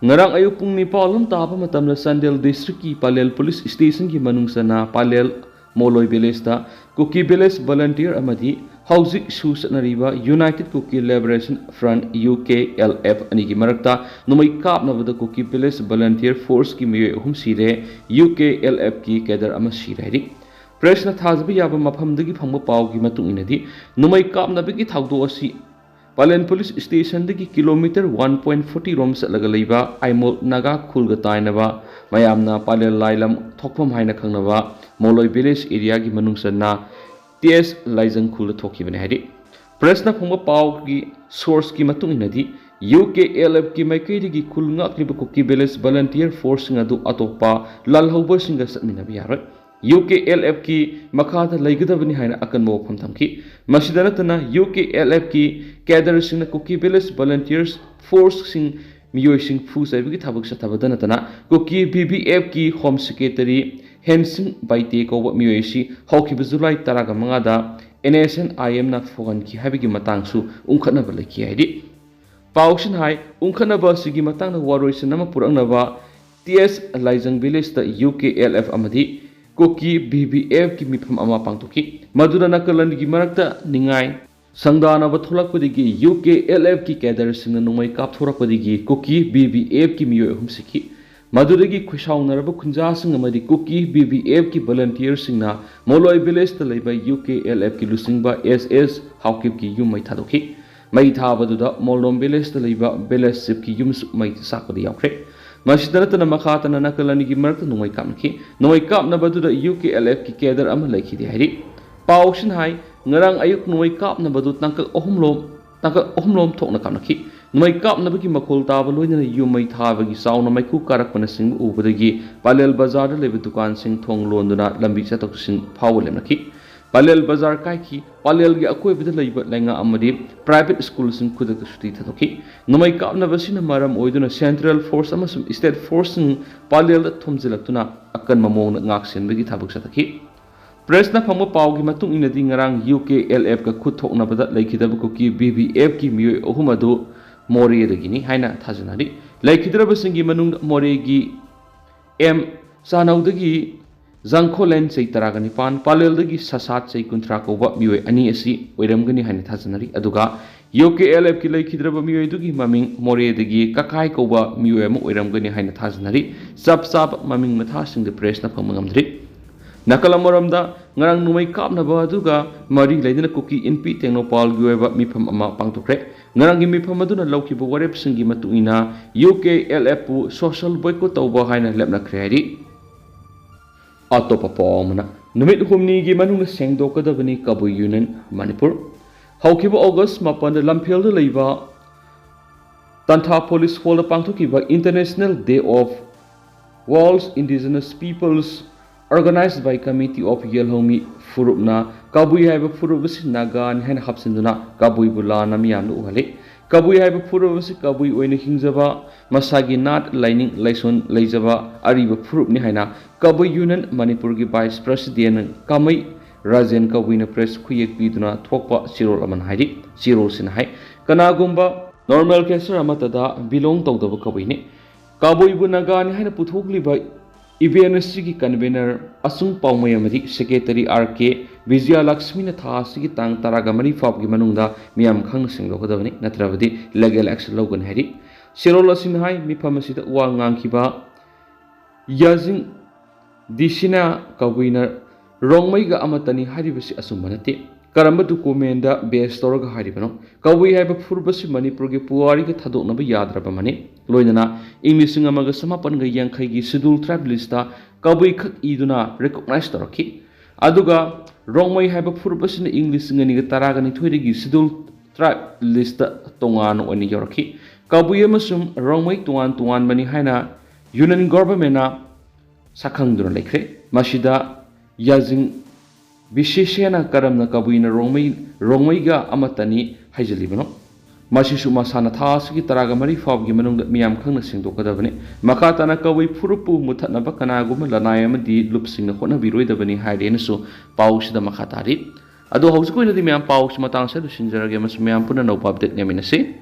ꯉꯔꯥꯡ ꯑꯌꯨꯛ ꯄꯨꯡ ꯅꯤꯄꯥꯜ ꯂꯣꯝ ꯇꯥꯕ ꯃꯇꯝꯗ ꯆꯥꯟꯗꯦꯜ ꯗꯤꯁꯇ꯭ꯔꯤꯛꯀꯤ ꯄꯥꯂꯦꯜ ꯄꯨꯂꯤꯁ ꯁ꯭ꯇꯦꯁꯟꯒꯤ ꯃꯅꯨꯡ ꯆꯟꯅ ꯄꯥꯂꯦꯜ ꯃꯣꯂꯣꯏ ꯚꯤꯂꯦꯖꯇ ꯀꯨꯀꯤ ꯚꯤꯂꯦꯖ ꯚꯣꯂꯟꯇꯤꯌꯔ ꯑꯃꯗꯤ ꯍꯧꯖꯤꯛ ꯁꯨ ꯆꯠꯅꯔꯤꯕ united Kuki liberation front, U K L F, ꯑꯅꯤꯒꯤ ꯃꯔꯛꯇ ꯅꯣꯡꯃꯩ ꯀꯥꯞꯅꯕꯗ ꯀꯨꯀꯤ ꯚꯤꯂꯦꯖ ꯚꯣꯂꯟꯇꯤꯌꯔ ꯐꯣꯔꯁꯀꯤ ꯃꯤꯑꯣꯏ ꯑꯍꯨꯝ ꯁꯤꯔꯦ, ꯌꯨ ꯀꯦ ꯑꯦꯜ ꯑꯦꯐꯀꯤ ꯀꯦꯗꯔ ꯑꯃ ꯁꯤꯔꯦ ꯍꯥꯏꯔꯤ꯫ ꯄ꯭ꯔꯦꯁꯅ ꯊꯥꯖꯕ ꯌꯥꯕ ꯃꯐꯝꯗꯒꯤ ꯐꯪꯕ ꯄꯥꯎꯒꯤ ꯃꯇꯨꯡ ꯏꯟꯅꯗꯤ, ꯅꯣꯡꯃꯩ ꯀꯥꯞꯅꯕꯒꯤ ꯊꯧꯗꯣꯛ ꯑꯁꯤ ꯄꯥꯂꯦꯟ ꯄꯨꯂꯤꯁ ꯁ꯭ꯇꯦꯁꯟꯗꯒꯤ ꯀꯤꯂꯣꯃꯤꯇꯔ ꯋꯥꯟ ꯄꯣꯏꯟ ꯐꯣꯔꯇꯤ ꯔꯣꯝ ꯆꯠꯂꯒ ꯂꯩꯕ ꯑꯥꯏꯃꯣꯜ ꯅꯥꯒꯥ ꯈꯨꯜꯒ ꯇꯥꯏꯅꯕ, ꯃꯌꯥꯝꯅ ꯄꯥꯂꯦꯜ ꯂꯥꯏꯂꯝ ꯊꯣꯛꯐꯝ ꯍꯥꯏꯅ ꯈꯪꯅꯕ ꯃꯣꯂꯣꯏ ꯚꯤꯂꯦꯖ ꯑꯦꯔꯤꯌꯥꯒꯤ ꯃꯅꯨꯡ ꯆꯟꯅ ꯇꯤ ꯑꯦꯁ ꯂꯥꯏꯖꯪ ꯈꯨꯜꯗ ꯊꯣꯛꯈꯤꯕꯅꯤ ꯍꯥꯏꯔꯤ꯫ ꯄ꯭ꯔꯦꯁꯅ ꯐꯪꯕ ꯄꯥꯎꯒꯤ ꯁꯣꯔꯁꯀꯤ ꯃꯇꯨꯡ ꯏꯟꯅꯗꯤ, ꯌꯨ ꯀꯦ ꯑꯦꯜ ꯑꯦꯐꯀꯤ ꯃꯥꯏꯀꯩꯗꯒꯤ ꯈꯨꯜ ꯉꯥꯛꯂꯤꯕ ꯀꯨꯀꯤ ꯚꯤꯂꯦꯖ ꯚꯣꯂꯟꯇꯤꯌꯔ ꯐꯣꯔꯁꯁꯤꯡ ꯑꯗꯨ ꯑꯇꯣꯞꯄ ꯂꯥꯜꯍꯧꯕꯁꯤꯡꯒ ꯆꯠꯃꯤꯟꯅꯕ ꯌꯥꯔꯣꯏ꯫ ꯌꯨ ꯀꯦ ꯑꯦꯜ ꯑꯦꯐꯀꯤ ꯃꯈꯥꯗ ꯂꯩꯒꯗꯕꯅꯤ ꯍꯥꯏꯅ ꯑꯀꯟꯕ ꯋꯥꯐꯝ ꯊꯝꯈꯤ꯫ ꯃꯁꯤꯗ ꯅꯠꯇꯅ, ꯌꯨ ꯀꯦ ꯑꯦꯜ ꯑꯦꯐꯀꯤ ꯀꯦꯗꯔꯁꯤꯡꯅ ꯀꯨꯀꯤ ꯚꯤꯂꯦꯖ ꯚꯣꯂꯟꯇꯤꯌꯔꯁ ꯐꯣꯔꯁꯁꯤꯡ ꯃꯤꯑꯣꯏꯁꯤꯡ ꯐꯨ ꯆꯩꯕꯒꯤ ꯊꯕꯛ ꯆꯠꯊꯕꯗ ꯅꯠꯇꯅ, ꯀꯨꯀꯤ V V ꯑꯦꯐꯀꯤ home secretary ꯍꯦꯟꯁꯤꯡ Baite ꯀꯧꯕ ꯃꯤꯑꯣꯏ ꯑꯁꯤ ꯍꯧꯈꯤꯕ ꯖꯨꯂꯥꯏ ꯇꯔꯥꯒ ꯃꯉꯥꯗ ꯑꯦꯟ ꯑꯦꯁ ꯑꯦꯟ ꯑꯥꯏ ꯑꯦꯝꯅ ꯐꯨꯍꯟꯈꯤ ꯍꯥꯏꯕꯒꯤ ꯃꯇꯥꯡꯁꯨ ꯎꯪꯈꯠꯅꯕ ꯂꯩꯈꯤ ꯍꯥꯏꯔꯤ꯫ ꯄꯥꯎꯁꯤꯡ ꯍꯥꯏ, ꯎꯪꯈꯠꯅꯕ ꯑꯁꯤꯒꯤ ꯃꯇꯥꯡꯗ ꯋꯥꯔꯣꯏꯁꯤꯟ ꯑꯃ ꯄꯨꯔꯛꯅꯕ ꯇꯤ ꯑꯦꯁ ꯂꯥꯏꯖꯪ ꯚꯤꯂꯦꯖꯇ ꯌꯨ ꯀꯦ ꯑꯦꯜ ꯑꯦꯐ ꯑꯃꯗꯤ ꯀꯨꯀꯤ ꯚꯤ ꯚꯤ ꯑꯦꯐꯀꯤ ꯃꯤꯐꯝ ꯑꯃ ꯄꯥꯡꯊꯣꯛꯈꯤ꯫ ꯃꯗꯨꯗ ꯅꯥꯀꯜ ꯑꯅꯤꯒꯤ ꯃꯔꯛꯇ ꯅꯤꯡꯉꯥꯏ ꯁꯪꯗꯥꯅꯕ ꯊꯣꯛꯂꯛꯄꯗꯒꯤ ꯌꯨ ꯀꯦ ꯑꯦꯜ ꯑꯦꯐꯀꯤ ꯀꯦꯗꯔꯁꯤꯡꯅ ꯅꯣꯡꯃꯩ ꯀꯥꯞꯊꯣꯔꯛꯄꯗꯒꯤ ꯀꯨꯀꯤ ꯚꯤ ꯚꯤ ꯑꯦꯐꯀꯤ ꯃꯤꯑꯣꯏ ꯑꯍꯨꯝ ꯁꯤꯈꯤ꯫ ꯃꯗꯨꯗꯒꯤ ꯈꯣꯏꯁꯥꯎꯅꯔꯕ ꯈꯨꯟꯖꯥꯁꯤꯡ ꯑꯃꯗꯤ ꯀꯨꯀꯤ ꯚꯤ ꯚꯤ ꯑꯦꯐꯀꯤ ꯚꯣꯂꯟꯇꯤꯌꯔꯁꯤꯡꯅ ꯃꯣꯂꯣꯏ ꯚꯤꯂꯦꯖꯇ ꯂꯩꯕ ꯌꯨ ꯀꯦ ꯑꯦꯜ ꯑꯦꯐꯀꯤ ꯂꯨꯆꯤꯡꯕ ꯑꯦꯁ ꯑꯦꯁ ꯍꯥꯎꯀꯤꯞꯀꯤ ꯌꯨꯝ ꯃꯩ ꯊꯥꯗꯣꯛꯈꯤ꯫ ꯃꯩ ꯊꯥꯕꯗꯨꯗ ꯃꯣꯜꯗꯣꯝ ꯚꯤꯂꯦꯖꯇ ꯂꯩꯕ ꯚꯤꯂꯦꯖ ꯆꯤꯐꯀꯤ ꯌꯨꯝꯁꯨ ꯃꯩ ꯆꯥꯛꯄꯗ ꯌꯥꯎꯈ꯭ꯔꯦ꯫ ꯃꯁꯤꯗ ꯅꯠꯇꯅ ꯃꯈꯥ ꯇꯥꯅ ꯅꯥꯀꯜ ꯑꯅꯤꯒꯤ ꯃꯔꯛꯇ ꯅꯣꯡꯃꯩ ꯀꯥꯞꯅꯈꯤ꯫ ꯅꯣꯡꯃꯩ ꯀꯥꯞꯅꯕꯗꯨꯗ ꯌꯨ ꯀꯦ ꯑꯦꯜ ꯑꯦꯐꯀꯤ ꯀꯦꯗꯔ ꯑꯃ ꯂꯩꯈꯤꯗꯦ ꯍꯥꯏꯔꯤ꯫ ꯄꯥꯎꯁꯤꯡ ꯍꯥꯏ, ꯉꯔꯥꯡ ꯑꯌꯨꯛ ꯅꯣꯡꯃꯩ ꯀꯥꯞꯅꯕꯗꯨ ꯇꯥꯡꯀꯛ ꯑꯍꯨꯝꯂꯣꯝ, ꯇꯥꯡꯀꯛ ꯑꯍꯨꯝꯂꯣꯝ ꯊꯣꯛꯅ ꯀꯥꯞꯅꯈꯤ꯫ ꯅꯣꯡꯃꯩ ꯀꯥꯞꯅꯕꯒꯤ ꯃꯈꯣꯜ ꯇꯥꯕ ꯂꯣꯏꯅꯅ ꯌꯨꯝ ꯃꯩ ꯊꯥꯕꯒꯤ ꯆꯥꯎꯅ ꯃꯩꯈꯨ ꯀꯥꯔꯛꯄꯅꯆꯤꯡꯕ ꯎꯕꯗꯒꯤ ꯄꯥꯂꯦꯜ ꯕꯖꯥꯔꯗ ꯂꯩꯕ ꯗꯨꯀꯥꯟꯁꯤꯡ ꯊꯣꯡ ꯂꯣꯟꯗꯨꯅ ꯂꯝꯕꯤ ꯆꯠꯊꯣꯛ ꯆꯠꯁꯤꯟ ꯐꯥꯎꯕ ꯂꯦꯞꯅꯈꯤ꯫ ꯄꯥꯂꯦꯜ ꯕꯖꯥꯔ ꯀꯥꯏꯈꯤ꯫ ꯄꯥꯂꯦꯜꯒꯤ ꯑꯀꯣꯏꯕꯗ ꯂꯩꯕ ꯂꯩꯉꯥꯛ ꯑꯃꯗꯤ ꯄ꯭ꯔꯥꯏꯚꯦꯠ ꯁ꯭ꯀꯨꯜꯁꯤꯡ ꯈꯨꯗꯛꯇ ꯁꯨꯇꯤ ꯊꯥꯗꯣꯛꯈꯤ꯫ ꯅꯣꯡꯃꯩ ꯀꯥꯞꯅꯕꯁꯤꯅ ꯃꯔꯝ ꯑꯣꯏꯗꯨꯅ ꯁꯦꯟꯇ꯭ꯔꯦꯜ ꯐꯣꯔꯁ ꯑꯃꯁꯨꯡ ꯁ꯭ꯇꯦꯠ ꯐꯣꯔꯁꯁꯤꯡ ꯄꯥꯂꯦꯜꯗ ꯊꯣꯝꯖꯤꯜꯂꯛꯇꯨꯅ ꯑꯀꯟꯕ ꯃꯑꯣꯡꯗ ꯉꯥꯛ ꯁꯦꯟꯕꯒꯤ ꯊꯕꯛ ꯆꯠꯊꯈꯤ꯫ ꯄ꯭ꯔꯦꯁꯅ ꯐꯪꯕ ꯄꯥꯎꯒꯤ ꯃꯇꯨꯡ ꯏꯟꯅꯗꯤ ꯉꯔꯥꯡ ꯌꯨ ꯀꯦ ꯑꯦꯜ ꯑꯦꯐꯀ ꯈꯨꯠ ꯊꯣꯛꯅꯕꯗ ꯂꯩꯈꯤꯗꯕ ꯀꯨꯀꯤ ꯕꯤ ꯕꯤ ꯑꯦꯐꯀꯤ ꯃꯤꯑꯣꯏ ꯑꯍꯨꯝ ꯑꯗꯨ ꯃꯣꯔꯦꯗꯒꯤꯅꯤ ꯍꯥꯏꯅ ꯊꯥꯖꯅꯔꯤ꯫ ꯂꯩꯈꯤꯗ꯭ꯔꯕꯁꯤꯡꯒꯤ ꯃꯅꯨꯡꯗ ꯃꯣꯔꯦꯒꯤ ꯑꯦꯝ ꯆꯥꯅꯧꯗꯒꯤ ꯖꯪꯈꯣꯂꯦꯟ ꯆꯍꯤ ꯇꯔꯥꯒ ꯅꯤꯄꯥꯟ, ꯄꯥꯂꯦꯜꯗꯒꯤ ꯁꯁꯥꯠ ꯆꯍꯤ ꯀꯨꯟꯊ꯭ꯔꯥ ꯀꯧꯕ ꯃꯤꯑꯣꯏ ꯑꯅꯤ ꯑꯁꯤ ꯑꯣꯏꯔꯝꯒꯅꯤ ꯍꯥꯏꯅ ꯊꯥꯖꯅꯔꯤ꯫ ꯑꯗꯨꯒ ꯌꯨ ꯀꯦ ꯑꯦꯜ ꯑꯦꯐꯀꯤ ꯂꯩꯈꯤꯗ꯭ꯔꯕ ꯃꯤꯑꯣꯏꯗꯨꯒꯤ ꯃꯃꯤꯡ ꯃꯣꯔꯦꯗꯒꯤ ꯀꯀꯥꯏ ꯀꯧꯕ ꯃꯤꯑꯣꯏ ꯑꯃ ꯑꯣꯏꯔꯝꯒꯅꯤ ꯍꯥꯏꯅ ꯊꯥꯖꯅꯔꯤ꯫ ꯆꯞ ꯆꯥꯕ ꯃꯃꯤꯡ ꯃꯊꯥꯁꯤꯡꯗꯤ ꯄ꯭ꯔꯦꯁꯅ ꯐꯪꯕ ꯉꯝꯗ꯭ꯔꯤ꯫ ꯅꯥꯀꯜ ꯑꯃꯔꯣꯝꯗ, ꯉꯔꯥꯡ ꯅꯣꯡꯃꯩ ꯀꯥꯞꯅꯕ ꯑꯗꯨꯒ ꯃꯔꯤ ꯂꯩꯅꯅ ꯀꯨꯀꯤ ꯏꯟꯄꯤ ꯇꯦꯡꯅꯧꯄꯥꯜꯒꯤ ꯑꯣꯏꯕ ꯃꯤꯐꯝ ꯑꯃ ꯄꯥꯡꯊꯣꯛꯈ꯭ꯔꯦ꯫ ꯉꯔꯥꯡꯒꯤ ꯃꯤꯐꯝ ꯑꯗꯨꯅ ꯂꯧꯈꯤꯕ ꯋꯥꯔꯦꯞꯁꯤꯡꯒꯤ ꯃꯇꯨꯡ ꯏꯟꯅ ꯌꯨ ꯀꯦ ꯑꯦꯜ ꯑꯦꯐꯄꯨ ꯁꯣꯁꯤꯌꯦꯜ ꯕꯣꯏꯀꯣꯠ ꯇꯧꯕ ꯍꯥꯏꯅ ꯂꯦꯞꯅꯈ꯭ꯔꯦ ꯍꯥꯏꯔꯤ꯫ ꯑꯇꯣꯞꯄ ꯄꯥꯎ ꯑꯃꯅ, ꯅꯨꯃꯤꯠ ꯍꯨꯝꯅꯤꯒꯤ ꯃꯅꯨꯡꯗ ꯁꯦꯡꯗꯣꯛꯀꯗꯕꯅꯤ ꯀꯕꯨꯏ ꯌꯨꯅꯤꯌꯟ ꯃꯅꯤꯄꯨꯔ꯫ ꯍꯧꯈꯤꯕ ꯑꯣꯒꯁ ꯃꯥꯄꯟꯗ ꯂꯝꯐꯦꯜꯗ ꯂꯩꯕ ꯇꯟꯊꯥ ꯄꯨꯂꯤꯁ ꯍꯣꯜꯗ ꯄꯥꯡꯊꯣꯛꯈꯤꯕ International Day of World's Indigenous Peoples, Organized by Committee of ꯌꯦꯜꯍꯧꯃꯤ ꯐꯨꯔꯨꯞꯅ ꯀꯕꯨꯏ ꯍꯥꯏꯕ ꯐꯨꯔꯨꯞ ꯑꯁꯤ ꯅꯥꯒꯥꯅꯤ ꯍꯥꯏꯅ ꯍꯥꯞꯆꯤꯟꯗꯨꯅ ꯀꯕꯨꯏꯕꯨ ꯂꯥꯟꯅ ꯃꯤꯌꯥꯝꯗ ꯎꯍꯜꯂꯤ꯫ ꯀꯕꯨꯏ ꯍꯥꯏꯕ ꯐꯨꯔꯨꯞ ꯑꯁꯤ ꯀꯕꯨꯏ ꯑꯣꯏꯅ ꯍꯤꯡꯖꯕ, ꯃꯁꯥꯒꯤ ꯅꯥꯠ, ꯂꯥꯏꯅꯤꯡ, ꯂꯥꯏꯁꯣꯟ ꯂꯩꯖꯕ ꯑꯔꯤꯕ ꯐꯨꯔꯨꯞꯅꯤ ꯍꯥꯏꯅ ꯀꯕꯨꯏ ꯌꯨꯅꯤꯌꯟ ꯃꯅꯤꯄꯨꯔꯒꯤ ꯚꯥꯏꯁ ꯄ꯭ꯔꯁꯤꯗꯦꯟ ꯀꯥꯃꯩ ꯔꯥꯖꯦꯟ ꯀꯕꯨꯏꯅ ꯄ꯭ꯔꯦꯁ ꯈꯨꯌꯦꯛ ꯄꯤꯗꯨꯅ ꯊꯣꯛꯄ ꯆꯦꯔꯣꯜ ꯑꯃꯅ ꯍꯥꯏꯔꯤ꯫ ꯆꯦꯔꯣꯜꯁꯤꯅ ꯍꯥꯏ, ꯀꯅꯥꯒꯨꯝꯕ ꯅꯣꯔꯃꯦꯜ ꯀꯦꯁꯔ ꯑꯃꯠꯇꯗ ꯕꯤꯂꯣꯡ ꯇꯧꯗꯕ ꯀꯕꯨꯏꯅꯤ꯫ ꯀꯕꯨꯏꯕꯨ ꯅꯥꯒꯥꯅꯤ ꯍꯥꯏꯅ ꯄꯨꯊꯣꯛꯂꯤꯕ ꯏꯚꯦꯟ ꯑꯁꯤꯒꯤ ꯀꯟꯚꯦꯅꯔ ꯑꯁꯨꯡ ꯄꯥꯎꯃꯩ ꯑꯃꯗꯤ ꯁꯦꯀ꯭ꯔꯦꯇꯔꯤ ꯑꯥꯔ ꯀꯦ ꯕꯤꯖꯌꯂꯛꯁꯃꯤꯅ ꯊꯥ ꯑꯁꯤꯒꯤ ꯇꯥꯡ ꯇꯔꯥꯒ ꯃꯔꯤ ꯐꯥꯎꯕꯒꯤ ꯃꯅꯨꯡꯗ ꯃꯤꯌꯥꯝ ꯈꯪꯅ ꯁꯦꯡꯗꯣꯛꯀꯗꯕꯅꯤ, ꯅꯠꯇ꯭ꯔꯕꯗꯤ ꯂꯤꯒꯦꯜ ꯑꯦꯛꯁꯟ ꯂꯧꯒꯅꯤ ꯍꯥꯏꯔꯤ꯫ ꯆꯦꯔꯣꯜ ꯑꯁꯤꯅ ꯍꯥꯏ, ꯃꯤꯐꯝ ꯑꯁꯤꯗ ꯋꯥ ꯉꯥꯡꯈꯤꯕ ꯌꯥꯖꯤꯡ ꯗꯤꯁꯤꯅ ꯀꯕꯨꯏꯅ ꯔꯣꯡꯃꯩꯒ ꯑꯃꯠꯇꯅꯤ ꯍꯥꯏꯔꯤꯕꯁꯤ ꯑꯆꯨꯝꯕ ꯅꯠꯇꯦ꯫ ꯀꯔꯝꯕ ꯗꯣꯀꯨꯃꯦꯟꯗ ꯕꯦꯁ ꯇꯧꯔꯒ ꯍꯥꯏꯔꯤꯕꯅꯣ? ꯀꯕꯨꯏ ꯍꯥꯏꯕ ꯐꯨꯔꯨꯞ ꯑꯁꯤ ꯃꯅꯤꯄꯨꯔꯒꯤ ꯄꯨꯋꯥꯔꯤꯒ ꯊꯥꯗꯣꯛꯅꯕ ꯌꯥꯗ꯭ꯔꯕ ꯑꯃꯅꯤ꯫ ꯂꯣꯏꯅꯅ ꯏꯪ ꯂꯤꯁꯤꯡ ꯑꯃꯒ ꯆꯃꯥꯄꯟꯒ ꯌꯥꯡꯈꯩꯒꯤ ꯁꯦꯗꯨꯜ ꯇ꯭ꯔꯥꯏꯕ ꯂꯤꯁꯇ ꯀꯕꯨꯏ ꯈꯛ ꯏꯗꯨꯅ ꯔꯤꯀꯣꯛꯅꯥꯏꯖ ꯇꯧꯔꯛꯈꯤ꯫ ꯑꯗꯨꯒ ꯔꯣꯡꯃꯩ ꯍꯥꯏꯕ ꯐꯨꯔꯨꯞ ꯑꯁꯤꯅ ꯏꯪ ꯂꯤꯁꯤꯡ ꯑꯅꯤꯒ ꯇꯔꯥꯒ ꯅꯤꯊꯣꯏꯗꯒꯤ ꯁꯦꯗꯨꯜ ꯇ꯭ꯔꯥꯏꯕ ꯂꯤꯁꯇ ꯇꯣꯉꯥꯟꯅ ꯑꯣꯏꯅ ꯌꯧꯔꯛꯈꯤ꯫ ꯀꯕꯨꯏ ꯑꯃꯁꯨꯡ ꯔꯣꯡꯃꯩ ꯇꯣꯉꯥꯟ ꯇꯣꯉꯥꯟꯕꯅꯤ ꯍꯥꯏꯅ ꯌꯨꯅꯤꯌꯟ ꯒꯣꯚꯔꯟꯃꯦꯟꯅ ꯁꯛꯈꯪꯗꯨꯅ ꯂꯩꯈ꯭ꯔꯦ꯫ ꯃꯁꯤꯗ ꯌꯥꯖꯤꯡ ꯕꯤꯁꯦꯁꯦꯅ ꯀꯔꯝꯅ ꯀꯕꯨꯏꯅ ꯔꯣꯡꯃꯩ, ꯔꯣꯡꯃꯩꯒ ꯑꯃꯠꯇꯅꯤ ꯍꯥꯏꯖꯜꯂꯤꯕꯅꯣ? ꯃꯁꯤꯁꯨ ꯃꯁꯥꯅ ꯊꯥ ꯑꯁꯤꯒꯤ ꯇꯔꯥꯒ ꯃꯔꯤ ꯐꯥꯎꯕꯒꯤ ꯃꯅꯨꯡꯗ ꯃꯤꯌꯥꯝ ꯈꯪꯅ ꯁꯦꯡꯗꯣꯛꯀꯗꯕꯅꯤ꯫ ꯃꯈꯥ ꯇꯥꯅ ꯀꯕꯨꯏ ꯐꯨꯔꯨꯞꯄꯨ ꯃꯨꯊꯠꯅꯕ ꯀꯅꯥꯒꯨꯝꯕ ꯂꯅꯥꯏ ꯑꯃꯗꯤ ꯂꯨꯞꯁꯤꯡꯅ ꯍꯣꯠꯅꯕꯤꯔꯣꯏꯗꯕꯅꯤ ꯍꯥꯏꯔꯦꯅꯁꯨ ꯄꯥꯎꯁꯤꯗ ꯃꯈꯥ ꯇꯥꯔꯤ꯫ ꯑꯗꯣ ꯍꯧꯖꯤꯛ ꯑꯣꯏꯅꯗꯤ ꯃꯌꯥꯝ ꯄꯥꯎꯁꯤ ꯃꯇꯥꯡ ꯑꯁꯤꯗ ꯂꯣꯏꯁꯤꯟꯖꯔꯒꯦ ꯑꯃꯁꯨꯡ ꯃꯌꯥꯝ ꯄꯨꯟꯅ ꯑꯅꯧꯕ ꯑꯞꯗꯦꯠ ꯌꯦꯡꯃꯤꯟꯅꯁꯤ꯫